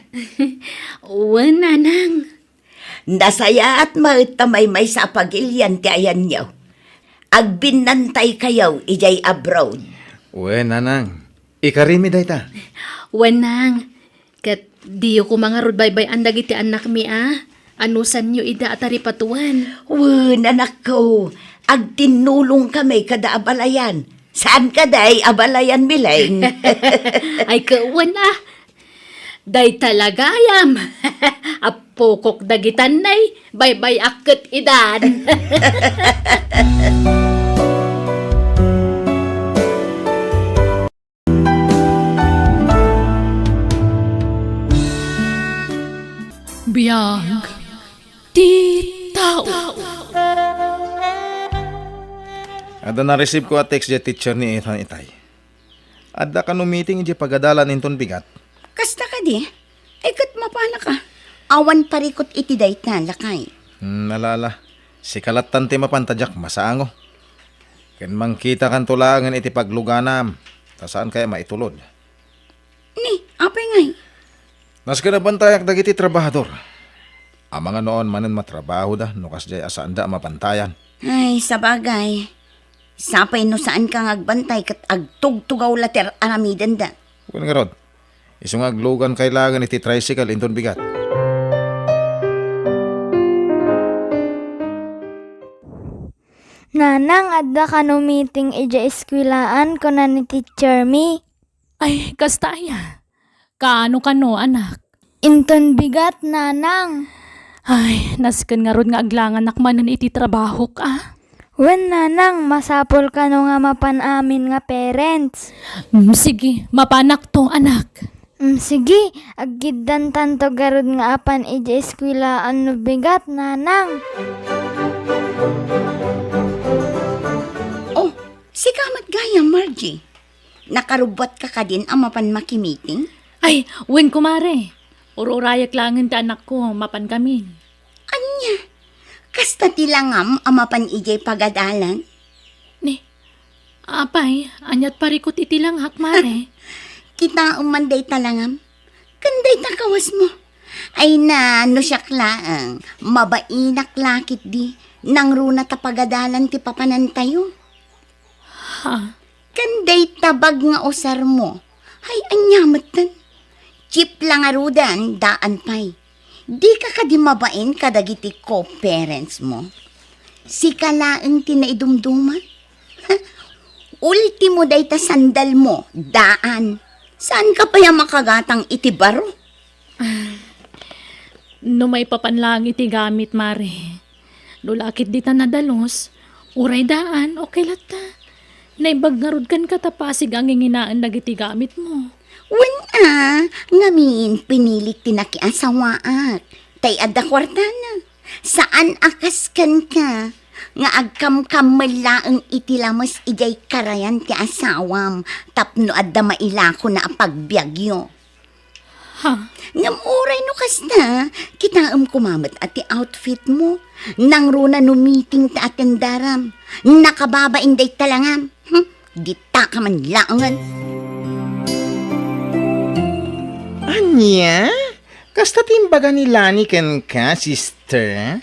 Wen, nanang. Nasayaat met ta maymaysa a pagilian ti ayanyo. Agbinnantaykayo idiay abroad. Wen, nanang. Ikarimi dayta. Wen, nang. Ket diyo koma ngarud baybay-an dagiti annakmi a. Anusanyo ida a taripatoen. Wen, anakko. Agtinnulongkami kada abalayan. Saan kadi abalayan, Mileng? Ay, ket wen a. Dayta la gayam. Appokok dagitan nay, baybay-ak ket idan. Biag ti tao. Adda na-receive ko a text diay teacher ni Ethan itay. Adda kano meeting idiay pagadalan inton bigat? Kasta kadi? Ay, ket mapanaka. Awan parikut iti dayta, lakay. Hmm, ala, ala. Sika lattan ti mapan ta diak masango. Ken mangkitakanto laengen iti pagluganam, ta saan kaya maitulod. Ni, apay ngay? Nasken a bantayak dagiti trabahador. Amangan no awan manen matrabahoda no kasdiay a saanda a mabantayan. Ay, sabagay. Sapay no saanka nga agbantay ket agtugtugaw la ti ar-aramidenda. Wen ngarud, isu nga aglugan kay laeng iti tricycle inton bigat. Nanang, adda kano meeting idiay eskwelaan, kuna ni teacher mi. Ay, kasta aya. Kaano kano, anak? Inton bigat, nanang. Ay, nasken ngarud nga aglanganak manen iti trabahok, a? Wen, nanang, masapul kano nga mapan amin nga parents. Mm, sige, mapanakto, anak. Mm, sige, aggiddantanto garud nga apan idiay eskwelaan no bigat, nanang. Oh, sika met gayam, Margie. Nakarubbuatka kadin a mapan makimiting? Ay, wen, kumare. Ur-urayek laengen ti anakko, mapankamin. Ania? Kasta ti langam a mapan idiay pagadalan? Ni, apay, aniat parikut iti langak, mare? Kitaem man dayta langam. Ken dayta kawasmo. Ay na, no siak laeng, mabainak la ketdi, nangruna ta pagadalan ti papanantayo. Ha? Ken dayta bag nga usarmo. Ay, ania metten? Jeep la ngaruden, daan pay. Dika kadi mabain kadagiti co-parents mo? Sika laeng ti naidumduma? Ultimo dayta sandal mo, daan. Saan ka pay a makagatang iti baro? Ah, no maipapan laeng iti gamit, mare. No lakit dita nadalus, uray daan, okay latta. Naimbag ngarud kenka ta pasig a nginginaen dagiti gamitmo. Wen a, ngamin pinilik ti nakiasawaak. Tay adda kuartana. Saan a kas kenka nga agkamkammel laeng iti lames idiay karayan ti asawam tapno adda mailakona a pagbiagyo. Ha? Ngem uray no kasta, kitaem koma met a ti outfit mo. Nangruna no meeting ta atendaram. Nakababain dayta langam. Hmm? Dita ka man laengen. Ania? Kasta ti imbaga ni Lani kenka, sister?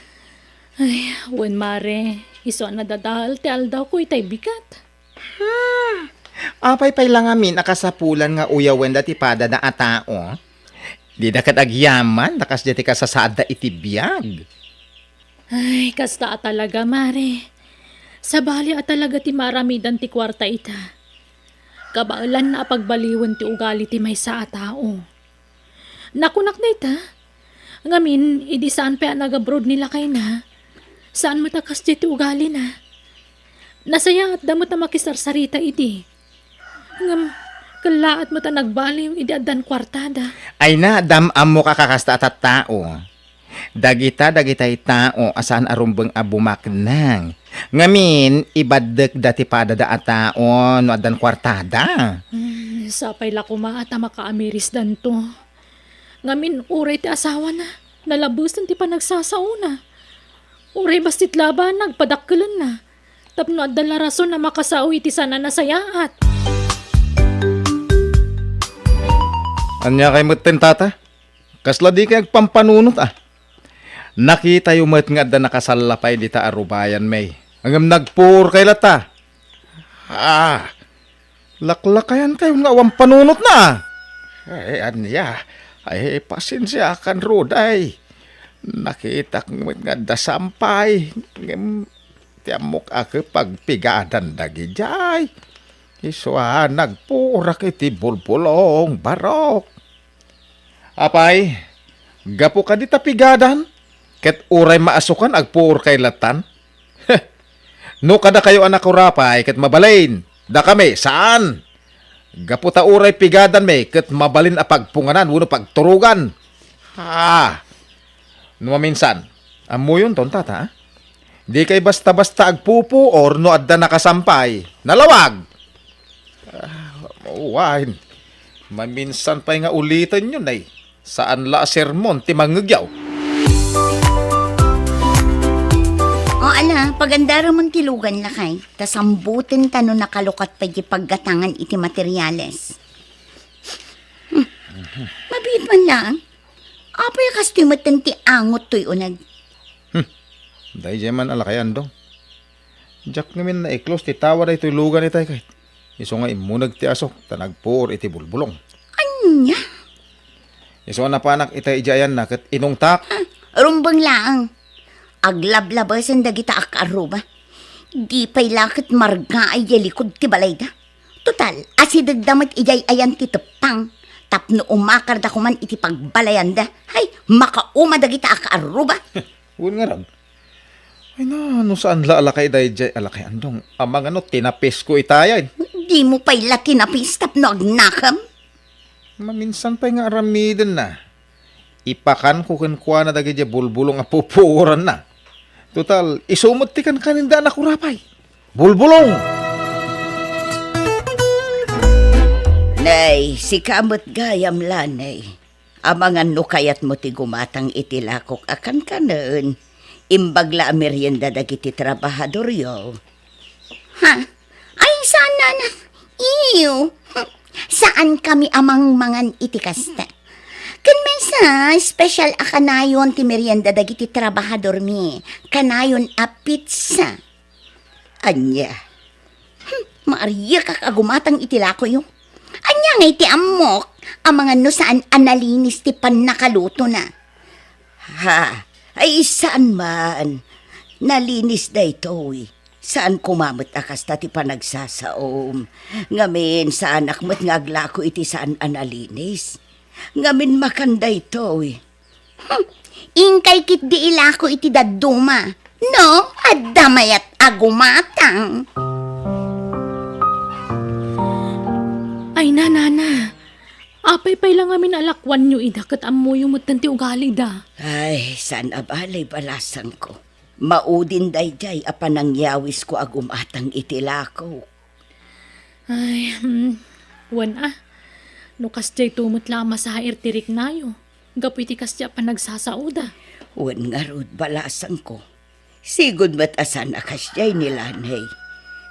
Ay, wen, mare. Isu a nadadael ti aldawko itay bigat. Hmm. Apay pay la ngamin a kasapulan nga uyawenda ti padada a tao? Dida ket agyaman ta kasdiay ti kasasaadda iti biag. Ay, kasta a talaga, mare. Sabali a talaga ti maaramidan ti kuarta ita. Kabaelanna a pagbaliwen ti ugali ti maysa a tao. Nakunak dayta. Ngamin, idi saan pay a nagabroad ni lakayna, saan met a kasdiay ti ugalina. Nasayaatda met a makisarsarita idi. Ngem, kellaat met a nagbaliw idi addan kuartada. Ay na, dam-ammo ka kakasta a tattao. Dagita, dagitay tao a saan a rumbeng a bumaknang. Ngamin, ibaddekda ti padada a tao no addan kuartada. Hmm, sapay la koma a ta makaamirisdanto. Ngamin, uray ti asawana, nalabesen ti panagsasaona. Uray bassit labanna, agpadakkelenna. Tapno adda la rason a makasao iti saan a nasayaat. Ania kay metten, tata? Kasla di kay agpampanunot, a? Nakitayo met nga adda nakasalla pay dita a rubayan, may. Ngem nagpuor kay latta. Ah, laklakayan kayo nga awan panunotna. Ay, ania? Ay, pasensiakan, Ruday. Nakitak met nga adda sampay. Ngem, ti ammok a pagpigadan dagidiay. Isu a nagpurak iti bulbulong, barok. Apay, gapu kadi ta pigadan, ket uray maasukan agpuor kay lattan? No kadakayo a nakurapay ket mabalin, dakami, saan? Gapu ta uray pigadanmi ket mabalin a pagpunganan wenno pagturogan. Ah, no maminsan, ammuyonton, tata, a? Di kay basta-basta agpupuor no adda nakasampay. Nalawag! Ah, wen. Maminsan pay nga ulitenyo, nay. Saan la a sermon ti mangngegyaw. O, ala, pagandaramon ti lugan, lakay. Ta samboten ta no nakalukat pay ti paggatangan iti materiales. Hmm, Mabiit man laeng. Apay a kastoy metten ti angot toy uneg? Hmm. Daydiay man a lakay, Andong. Diak ngamin naiklos ti tawa daytoy lugan itay ket isu nga immuneg ti asok ta nagpuor iti bulbulong. Ania? Isu a napanak itay idiay ayanna ket inungtak. Ah, rumbeng laeng. Aglablabesen dagita a kaarruba. Di pay la ket margaay diay likud ti balayda. Total, asidegda met idiay ayan ti teppang tapno umakarda koman iti pagbalayanda. Hay, makauma dagita a kaarruba. Wen ngarud. Ay na, no saan la a lakay daydiay a lakay, Andong. Amangan no tinapisko itay. Dimo pay la tinapis tapno agnakem? Maminsan pay nga aramidenna. Ipakanko kenkuana dagiti bulbulong a pupuoranna. Total, isu met ti kankanenda a nakurapay. Bulbulong! Nay, sika met gayam la, nay. Amangan no kayatmo ti gumatang iti lakok a kankanen, imbag la a merienda dagiti trabahadoryo. Ha? Ay, saan, nana? Iyo. Saan kami a mangmangan iti kasta. Ken maysa, special a kanayon ti merienda dagiti trabahadormi. Kanayon a pizza. Ania? Hmm, maariekak a gumatang iti lakoyo. Ania ngay ti ammok? Amangan no saan a nalinis ti pannakalutona. Ha? Ay, saan man. Nalinis daytoy. Saan koma met a kasta ti panagsasaom. Ngamin, saanak met nga aglako iti saan a nalinis. Ngamin, makan daytoy. Hmm. Inkay ketdi ilako iti dadduma. No, adda mayat a gumatang. Ay, nanana. Apay pay la ngamin a lakuanyo ida ket ammoyo metten ti ugalida? Ay, saan a bale, balasangko. Maudin daydiay a panangyawisko a gumatang iti lakok. Ay, hmm, wen a. No kasdiay to met la a masair ti riknayo, gapu iti kasdiay a panagsasaoda. Wen ngarud, balasangko. Sigud met a saan a kasdiay ni Lanay.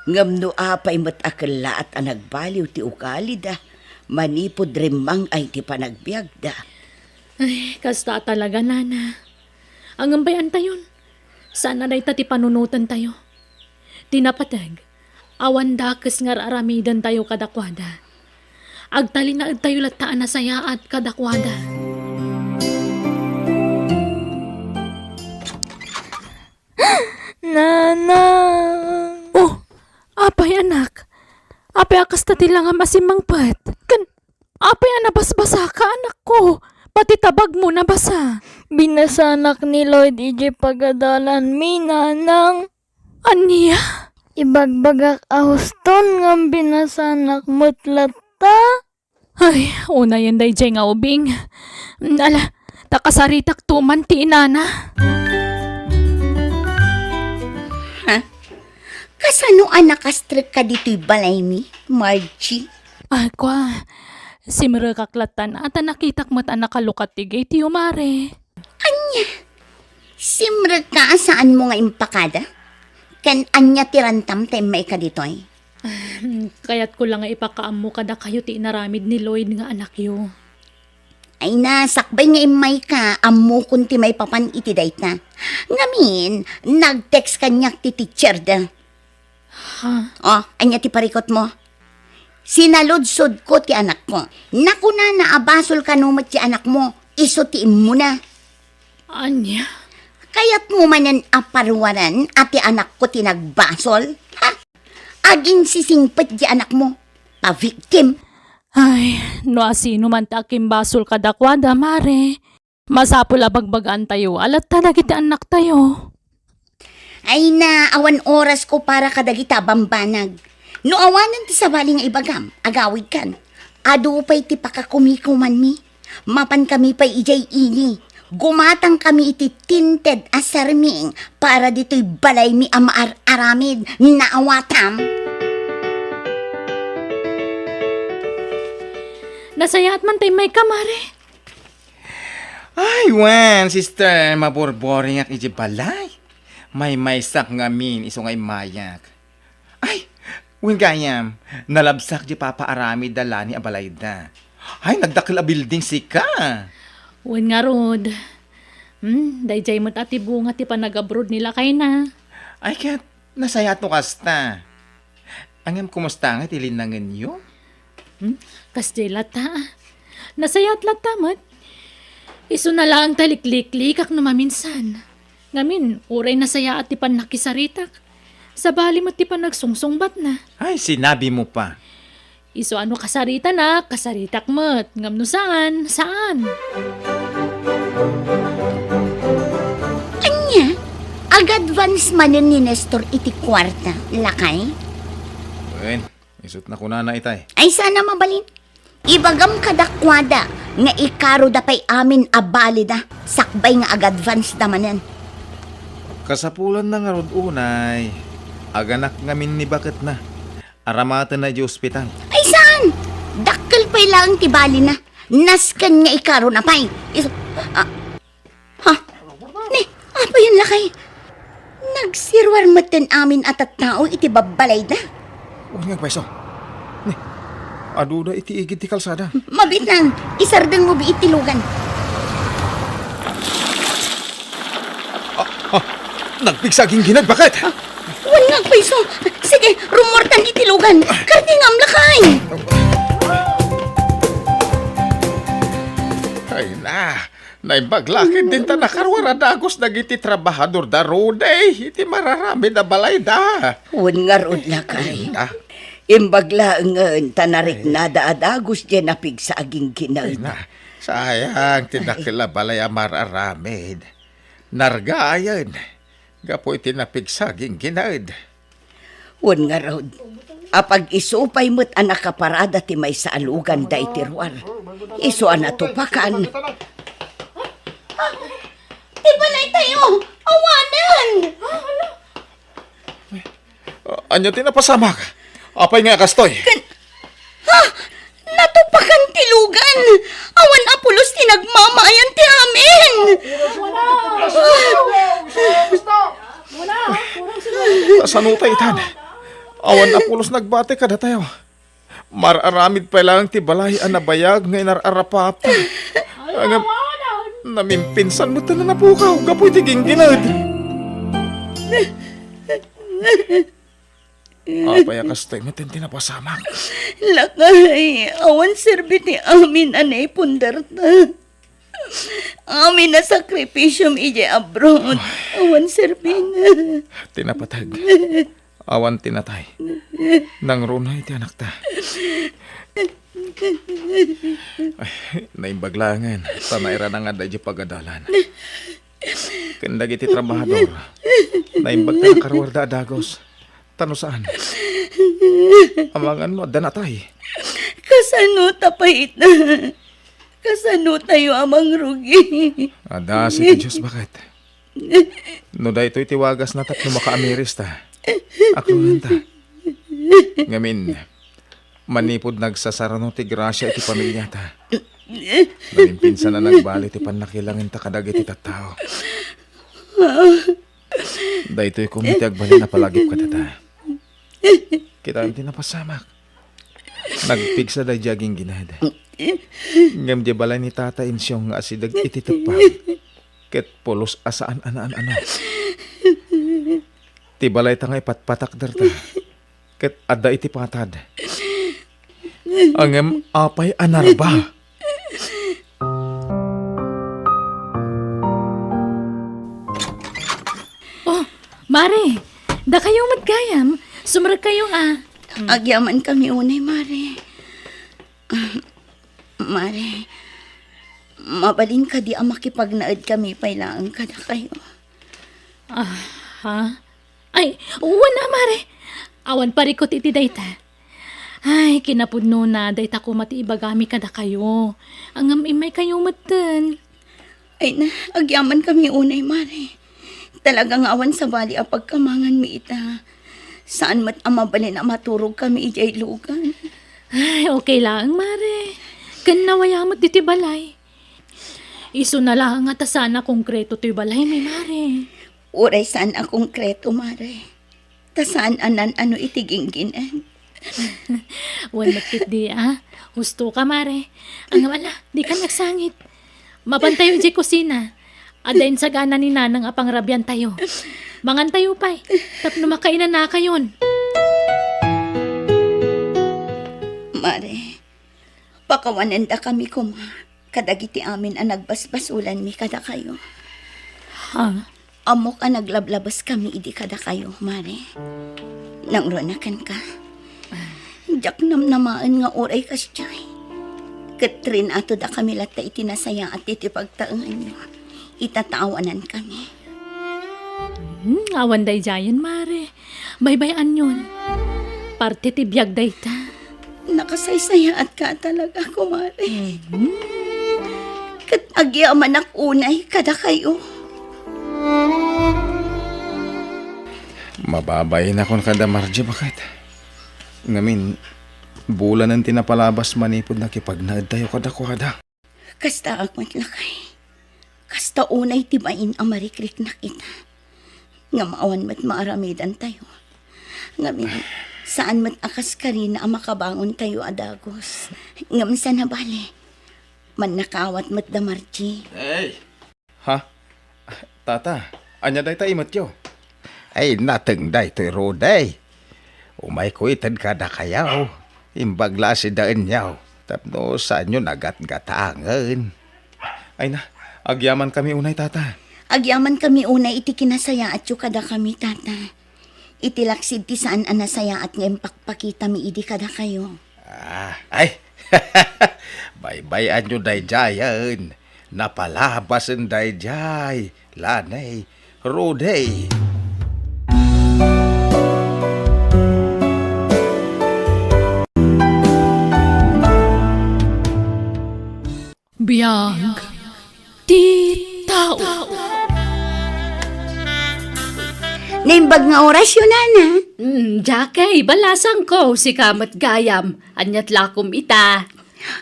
Ngem no apay met a kellaat a nagbaliw ti ugalida, manipud rimmang-ay ti panagbiagda. Ay, kasta a talaga, nana. Ngem bay-antayon. Saan a dayta ti panunotentayo. Ti napateg, awan dakes nga ar-aramidentayo kadakuada. Agtalinaedtayo latta a nasayaat kadakuada. Nanang! Oh, apay, anak? Apay a kasta ti langam a simmangpet? Ken apay a nabasbasaka, anakko? Pati tabagmo nabasa. Binasanak ni Lloyd idiay pagadalanmi, nanang. Ania? Ibagbagak a huston ngem binasanak met latta. Ay, unayen daydiay nga ubing. Ala, ta kasaritakto man ti inana. Ha? Kasano a nakastrekka ditoy balaymi, Margie? Ay, kua, simrekak lattan a ta nakitak met a nakalukat ti gate-yo, mare. Ania? Simrekka a saanmo nga impakada? Ken ania ti rantam ta immayka ditoy? Ah, kayatko la nga ipakaammo kadakayo ti inaramid ni Lloyd nga anakyo. Ay na, sakbay nga immayka, ammokon ti maipapan iti dayta. Ngamin, nag-text kaniak ti teacher da. Ha? Oh, ania ti parikutmo? Sinaludsodko ti anakko. Nakunana a basol kano met ti anakmo, isu ti immuna. Ania? Kayatmo manen a paruaran a ti anakko ti nagbasol? Ha? Aginsisingpet ti anakmo. Pa-victim. Ay, no asino man ti akimbasol kadakuada, mare. Masapul a bagbagaantayo a latta dagiti annaktayo. Ay na, awan orasko para kadagita a bambanag. No awanen ti sabali nga ibagam, agawidkan. Adu pay ti pakakumikumanmi. Mapankami pay idiay ili. Gumatangkami iti tinted a sarming para ditoy balaymi a maar-aramid. Naawatam? Nasayaat man tay may kamare. Ay, wen, sister, maburboringak iti balay. Maymaysak ngamin isu nga immayak. Ay, wen gayam, nalabsak di papaaramid da Lani a balayda. Ay, nagdakkel a building sika. Wen ngarud. Hmm, daydiay met a ti bunga ti panagabroad ni lakayna. Ay, ket nasayaat no kasta. Ngem, kumusta nga ti linnangenyo? Hmm, kasdiay latta. Nasayaat latta met. Isuna laeng ta likliklikak no maminsan. Ngamin, uray nasayaat ti pannakisaritak. Sabali met ti panagsungsungbatna. Ay, sinabi mo pa. Isu a no kasaritana, kasaritak met. Ngem no saan, saan. Ania? Ag-advance manen ni Nestor iti kuarta, lakay? Wen, isut' nakunana itay. Ay, saan a mabalin? Ibagam kadakuada nga ikaroda pay amin a balida sakbay nga ag-advance da manen. Kasapulanna ngarud unay, aganak ngamin ni baketna. Aramatenna idiay ospital. Ay, saan? Dakkel pay laeng ti balina. Nasken nga ikarona pay. Is-, ah, Ha? Ni, apay, lakay? Nagsiruar metten amin a tattao iti babbalayda. Wen nga agpayso. Ni, aduda iti igid ti kalsada. Mabiit laeng, isardengmo biit ti lugan. Ah, ah, nagpigsa a gingginad, bakit? Ah, wen nga agpayso. Sige, rummuartan iti lugan. Kartingam, lakay. Ay na, Naimbag la ketdin ta nakaruar a dagus dagiti trabahador da Rudy iti mararamid a balayda. Wen ngarud, lakay. Ay, na. Imbag laengen ta nariknada a dagus diay napigsa a ginggined. Ay, na. Sayang ti dakkel a balay a mararamid. Nargayen gapu iti napigsa a ginggined. Wen ngarud, apag-isu pay met a nakaparada ti maysa a lugan daydi ruar. Isu a natupakan. Ti balaytayo! Awanen! Ania ti napasamak? Apay nga kastoy? Kan-, ha? Natupakan ti lugan. Awan a pulos ti nagmamaayan ti amin. Kasano ta itan? Awan a pulos nagbati kadatayo. Mararamid pay laeng ti balay a nabayag nga inar-arapapa. Ngem, namimpinsan met a napukaw gapu iti ginggined. Apay a kastoy met ti napasamak? Lakay, awan serbi ti amin a naipundarta. Amin a sakripisiom idiay abroad, awan serbina. Ti napateg, awan ti natay. Nangruna iti anakta. Ay, naimbag laengen, ta nairana nga adda idiay pagadalan. Ken dagiti trabahador, naimbag ta nakaruarda a dagus. Ta no saan, amangan no adda natay. Kasano ta pay ita? Kasano tayo a mangrugi? Adda asi ti Dios, baket. No daytoy ti wagasna tapno makaamiris ta, aklonanta. Ngamin, manipud nagsasarano ti grasia iti pamiliata, namimpinsan a nagbali ti pannakilangenta kadagiti tattao. Daytoy koma ti agbalin a palagip kadata. Kitaem ti napasamak. Nagpigsa daydi a ginggined. Ngem di balay ni Tata Insyong nga asideg iti teppa, ket pulos a saan a naan-ano. Ti balayta nga ipatpatakderta, ket adda iti patad. Ngem apay a narba? Oh, Mare, dakayo met gayam. Sumrekkayo a. Agyamankami unay, Mare. Ah, Mare, mabalin kadi a makipagnaedkami pay laeng kadakayo? Ah, ha? Ay, wen a, Mare. Awan parikut iti dayta. Ay, kinapudnona, dayta koma ti ibagami kadakayo. Ngem immaykayo metten. Ay na, agyamankami unay, Mare. Talaga nga awan sabali a pagkamanganmi ita. Saan met a mabalin a maturogkami idiay lugan. Ay, okay laeng, Mare. Ken nawaya met ditoy balay. Isuna laeng a ta saan a konkreto toy balaymi, Mare. Uray saan a konkreto, Mare. Ta saan a naan-ano iti ginggined. Wen met ketdi, a? Husto ka, Mare. Ngem ala, dika nagsangit. Mapantayo idiay kusina. Adda insagana ni Nanang a pangrabiantayo. Mangantayo pay, tapno makainanakayon. Mare, pakawanendakami koma kadagiti amin a nagbasbasolanmi kadakayo. Ha? Ammok a naglablabeskami idi kadakayo, Mare. Nangruna kenka. Diak namnamaen nga uray kasdiay. Ket rinatodakami latta iti nasayaat iti pagtaenganyo. Ita ta awanankami. Hmm, awan daydiayen, Mare. Baybay-anyon. Parte ti biag dayta. Nakasaysayaatka talaga, kumare. Mhm. Ket agyamanak unay kadakayo. Mababainakon kada Margie, baket. Ngamin, bulanen ti napalabas manipud nakipagnaedtayo kadakuada. Kastaak met, lakay. Kasta unay ti bain a marikriknak ita. Ngem awan met maaramidantayo. Ngamin, saan met a kaskarina a makabangontayo a dagus. Ngem saan a bale, mannakaawat met da Margie. Hey! Ha? Tata, ania dayta imetyo? Ay, nateng daytoy, Rudy. Umayko ited kadakayo. Imbag la a sidaenyo tapno saanyo nagatgatangen. Ay na, agyamankami unay, Tata. Agyamankami unay iti kinasayaatyo kadakami, Tata. Iti laksid ti saan a nasayaat nga impakpakitami idi kadakayo. Ah, ay! Baybay-anyo daydiayen. Napalabasen daydiay, Lanay, Rudy. Biag ti tao. Naimbag nga orasyo, Nana. Mm, Jackie, balasangko, sika met gayam. Aniat lakom ita?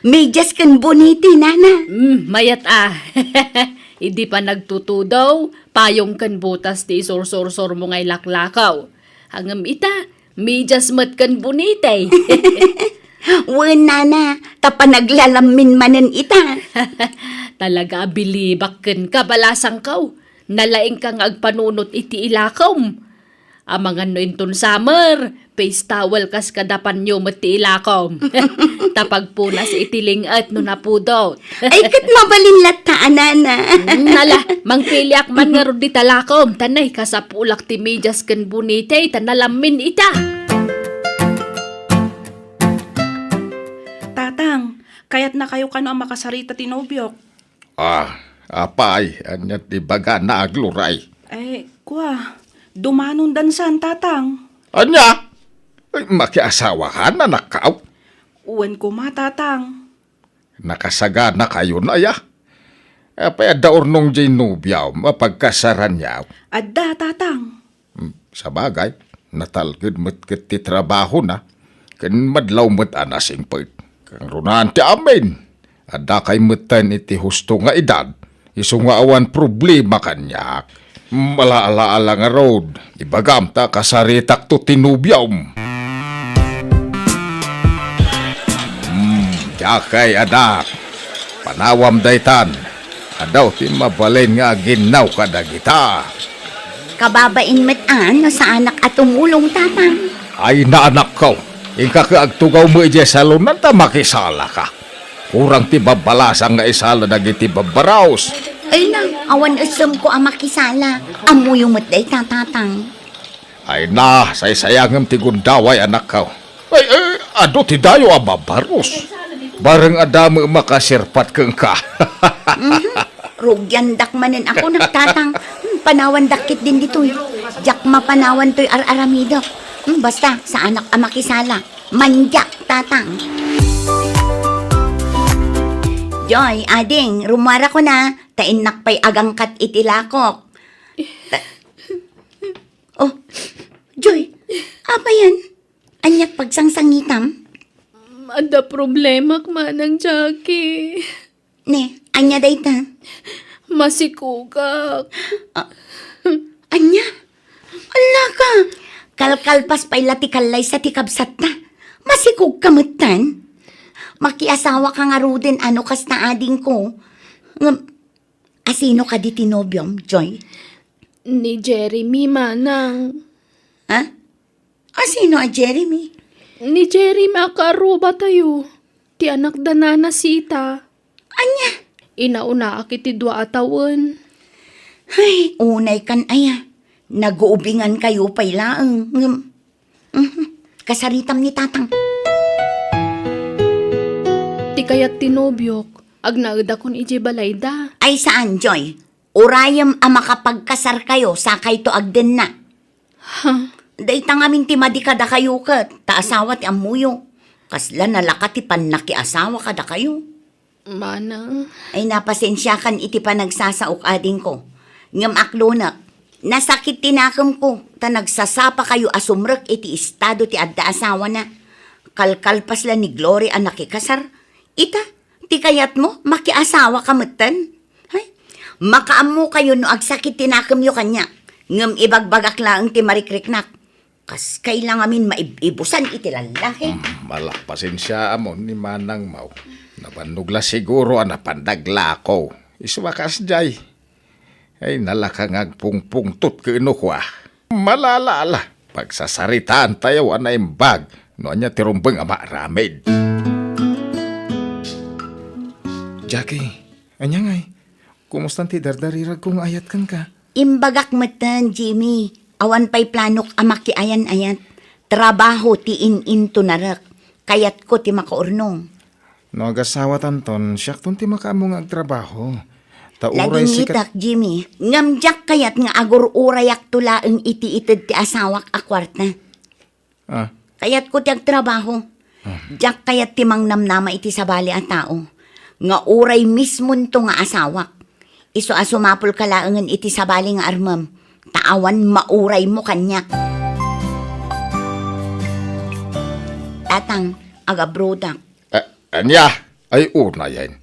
Medias ken bonete, Nana. Mm, mayat a. Idi panagtutudo, payong ken botas ti isursursurmo nga ilaklakaw. Ngem ita, medias met ken bonete. Wen, Nana, ta panaglalammin manen ita. Talaga a bilibak kenka, balasangko. Nalaingka nga agpanunot iti ilakom. Amangan no inton summer, face towel kas kada panyo met ti ilakom. Ta pagpunas iti ling-et no napudot. Ay, ket mabalin latta a, Nana. Mm, ala, mangpiliak man ngarud dita lakom, ta nay, kasapulak ti medias ken bonete, ta nalammin ita. Tatang, kayatnakayo kano a makasarita ti nobiok? Ah, apay, ania ti bagana, agluray? Eh, kua, dumanon dansan, Tatang. Ania? Ay, makiasawakan, anakkaw? Wen koma, Tatang. Nakasaganakayon aya? Apay, adda urnong diay nobiam a pagkasaranyo? Adda, Tatang. Hmm, sabagay, natalged met ket ti trabahona, ken madlaw met a nasingpet. Kangrunaan ti amin, addakay metten iti husto nga edad, isu nga awan problema kaniak. Malaalaala ngarud, ibagam ta kasaritakto ti nobiom. Hmm, diakay, anak. Panawam daytan. Adu ti mabalin nga aginnaw kadagita. Kababain met a no saanak a tumulong, Tatang. Ay, naanakko. Inka ket agtugaw met idiay salonan ta makisalaka. Kurang ti babbalasang nga isala dagiti babbaros. Ay na, awan essemko a makisala. Ammoyo met dayta, Tatang. Ay na, saysayangem ti gundaway, anakko. Ay, ay, adu ti dayo a babbaros. Bareng adda met makasirpat kenka. Mhm. Rugiandak manen ako, nagtatang. Hmm, panawandak ketdin ditoy. Diak mapanawan toy ar-aramidek. Hmm, basta, saanak a makisala. Mandiak, tatang. Joy, ading, rummuarako na. Ta innak pay agangkat iti lakok. Ta- Oh, Joy, apayan? Ania't pagsangsangitam? Adda problemak, Manang Jackie. Ne, ania dayta? Masikogak. Ah, ania? Ala ka! Kalkalpas pay la ti kallaysa ti kabsatta. Masikog ka metten? Makiasawa ka ngaruden a no kasta, adingko. Ngem, asino kadi ti nobiom, Joy? Ni Jeremy, manang. Ha? Asino a Jeremy? Ni Jeremy a kaarrubatayo. Ti anak da Nana Sita. Ania? Inaunaak iti dua a tawen. Ay, unay kan aya. Naguubingan kayo pay laeng. Ngem, mhm, kasaritam ni Tatang. Ti kayat ti nobiok, agnaedakon idiay balayda. Ay, saan, Joy? Urayem a makapagkasar kayo, sakayto agdenna. Ha? Dayta ngamin ti madi kadakayo ket, ta asawa ti ammoyo. Kasla nalaka ti pannakiasawa kadakayo. Manang. Ay, napasensiakan iti panagsasaok, adingko. Ngem aklonek, nasakit ti nakemko, ta nagsasapa kayo a sumrek iti estado ti adda asawana. Kalkalpas la ni Glory a nakikasar. Ita, ti kayatmo, makiasawa ka metten? Hay, makaammo kayo no agsakit ti nakemyo kaniak. Ngem ibagbagak laeng ti marikriknak. Kas kailangamin maib-ibusan iti lallaki. Hmm, ala, pasensiaam ni manangmo. Nabannog la siguro a napan daglako. Isu a kasdiay. Ay, nalaka nga agpungpungtot ken ukua. Malala, ala. Pagsasaritaan tayo a naimbag no ania ti rumbeng a maaramid. Jackie, ania ngay? Kumustan ti dardariragko nga ayat kenka? Imbagak metten, Jimmy. Awan pay planok a makiayan-ayat. Trabaho ti in-intonarek. Kayatko ti makaurnong. No agasawatanton, siakton ti makaammo nga agtrabaho. Ta uray sikat- Laginggitak, Jimmy. Ngem diak kayat nga agur-urayakto laeng iti ited ti asawak a kuarta. Ah. Kayatko ti agtrabaho. Ah. Diak kayat ti mangnamnama iti sabali a tao. Nga uray mismonto nga asawak. Isu a sumapulka laengen iti sabali nga armem. Ta awan mauraymo kaniak. Tatang, agabrodak. A-, ania? Ay, unayen.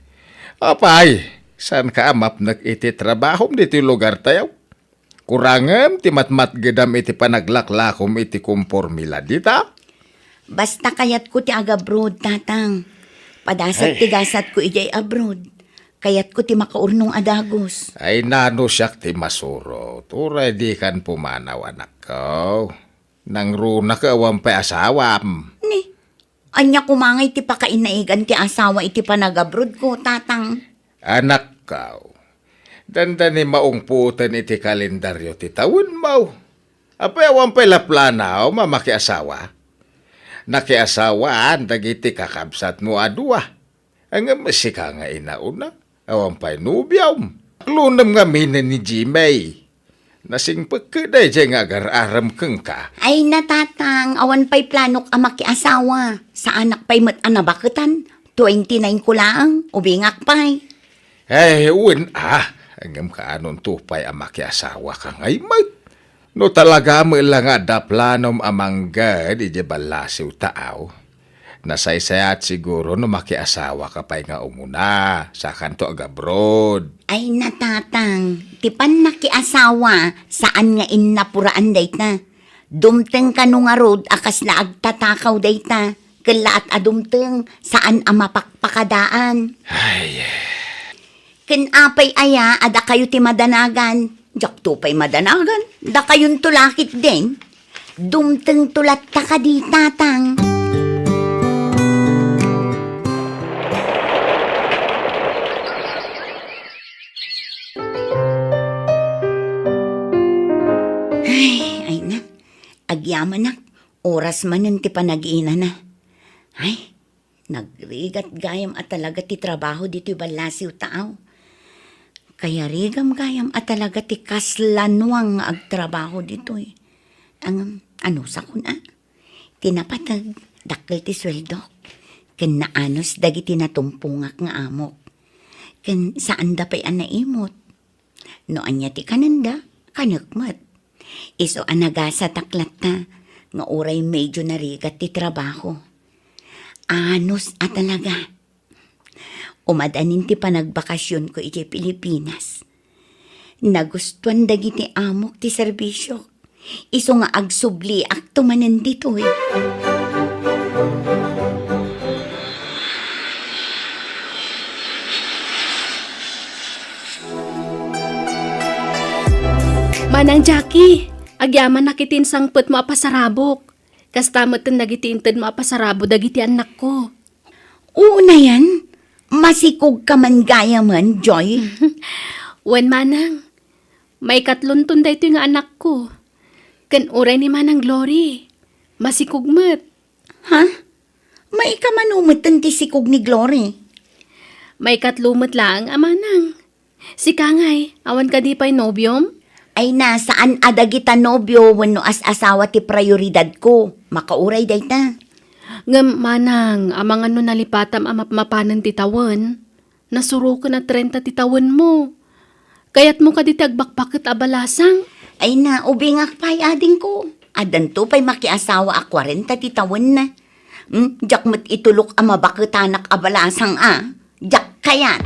Apay, saanka a mapnek iti trabahom ditoy lugartayo? Kurangem ti matmatgedam iti panaglaklakom iti kompormila dita? Basta kayatko ti agabroad, Tatang. Padasat ti gasatko idiay abroad. Kayatko ti makaurnong a dagus. Ay, nano siak ti masurot? Uray dikan pumanaw, anakko. Nangruna ket awan pay asawam. Ni, ania koma ngay ti pakainaigan ti asawa iti panagabrodko, Tatang? Anakko, dandani maungpoten iti kalendaryo ti tawenmo. Apay, awan pay la planaw a makiasawa? Nakiasawaan dagiti kakabsatmo a dua. Ngem sika nga inauna, awan pay nobiom. Aklonem ngamin ni Jimmy. Nasingpek ket daydiay nga agar-arem kenka. Ay, Tatang, awan pay planok a makiasawa. Saanak pay met a nabaketan. Twenty-nine ko laeng, ubingak pay. Ay, wen a. Ngem kaanonto pay a makiasawa ka ngay met? No talaga met la nga adda planom a mangged idiay ballasiw taaw, nasaysayaat siguro no makiasawa ka pay nga umuna, sakanto agabroad. Ay, Tatang, ti pannakiasawa, saan nga innapuraan dayta. Dumteng kano ngarud a kasla agtatakaw dayta, kellaat a dumteng, saan a mapakpakadaan. Ay. Ken apay aya a dakayo ti madanagan? Diakto pay madanagan. Dakayonto la ketdin. Dumtengto latta kadi, Tatang. Ay, ay na. Agyamanak. Oras manen ti panagiinana. Ay, nagrigat gayam a talaga ti trabaho ditoy ballasiw taaw. Kayarigam gayam a talaga ti kasla nuang nga agtrabaho ditoy. Ngem, anusakon a? Ti napateg, dakkel ti sueldok. Ken naanus dagiti natumpongak nga amok. Ken saanda pay a naimot. No ania ti kanenda, kanek met. Isu a nagasatak latta nga uray medyo narigat ti trabaho. Anus a talaga. Umadanin ti panagbakasionko idiay Pilipinas. Nagustuan dagiti amok ti serbisiok. Isu nga agsubliakto manen ditoy. Manang Jackie, agyamanak iti insangpetmo a pasarabok. Kasta met dagiti intedmo a pasarabo dagiti annakko. Unayen, masikog ka man gayamen, Joy. Wen, Manang. Maikatlonton daytoy nga anakko. Ken uray ni Manang Glory, masikog met. Ha? Maikamanumeten ti sikog ni Glory? Maikatlo met laeng a manang. Sika ngay, awan kadi pay nobiom? Ay na, saan a dagita nobio wenno as-asawa ti prioridadko. Makauray dayta. Ngem, manang, amangan no nalipatam a mapmapanen ti tawen, nasuroken a trenta ti tawenmo. Kayatmo kadi ti agbakbaket a balasang? Ay na, ubingak pay, adingko. Addanto pay makiasawa a kwarenta ti tawenna. Hmm, diak met itulok a mabaketanak a balasang a. Diak kayat.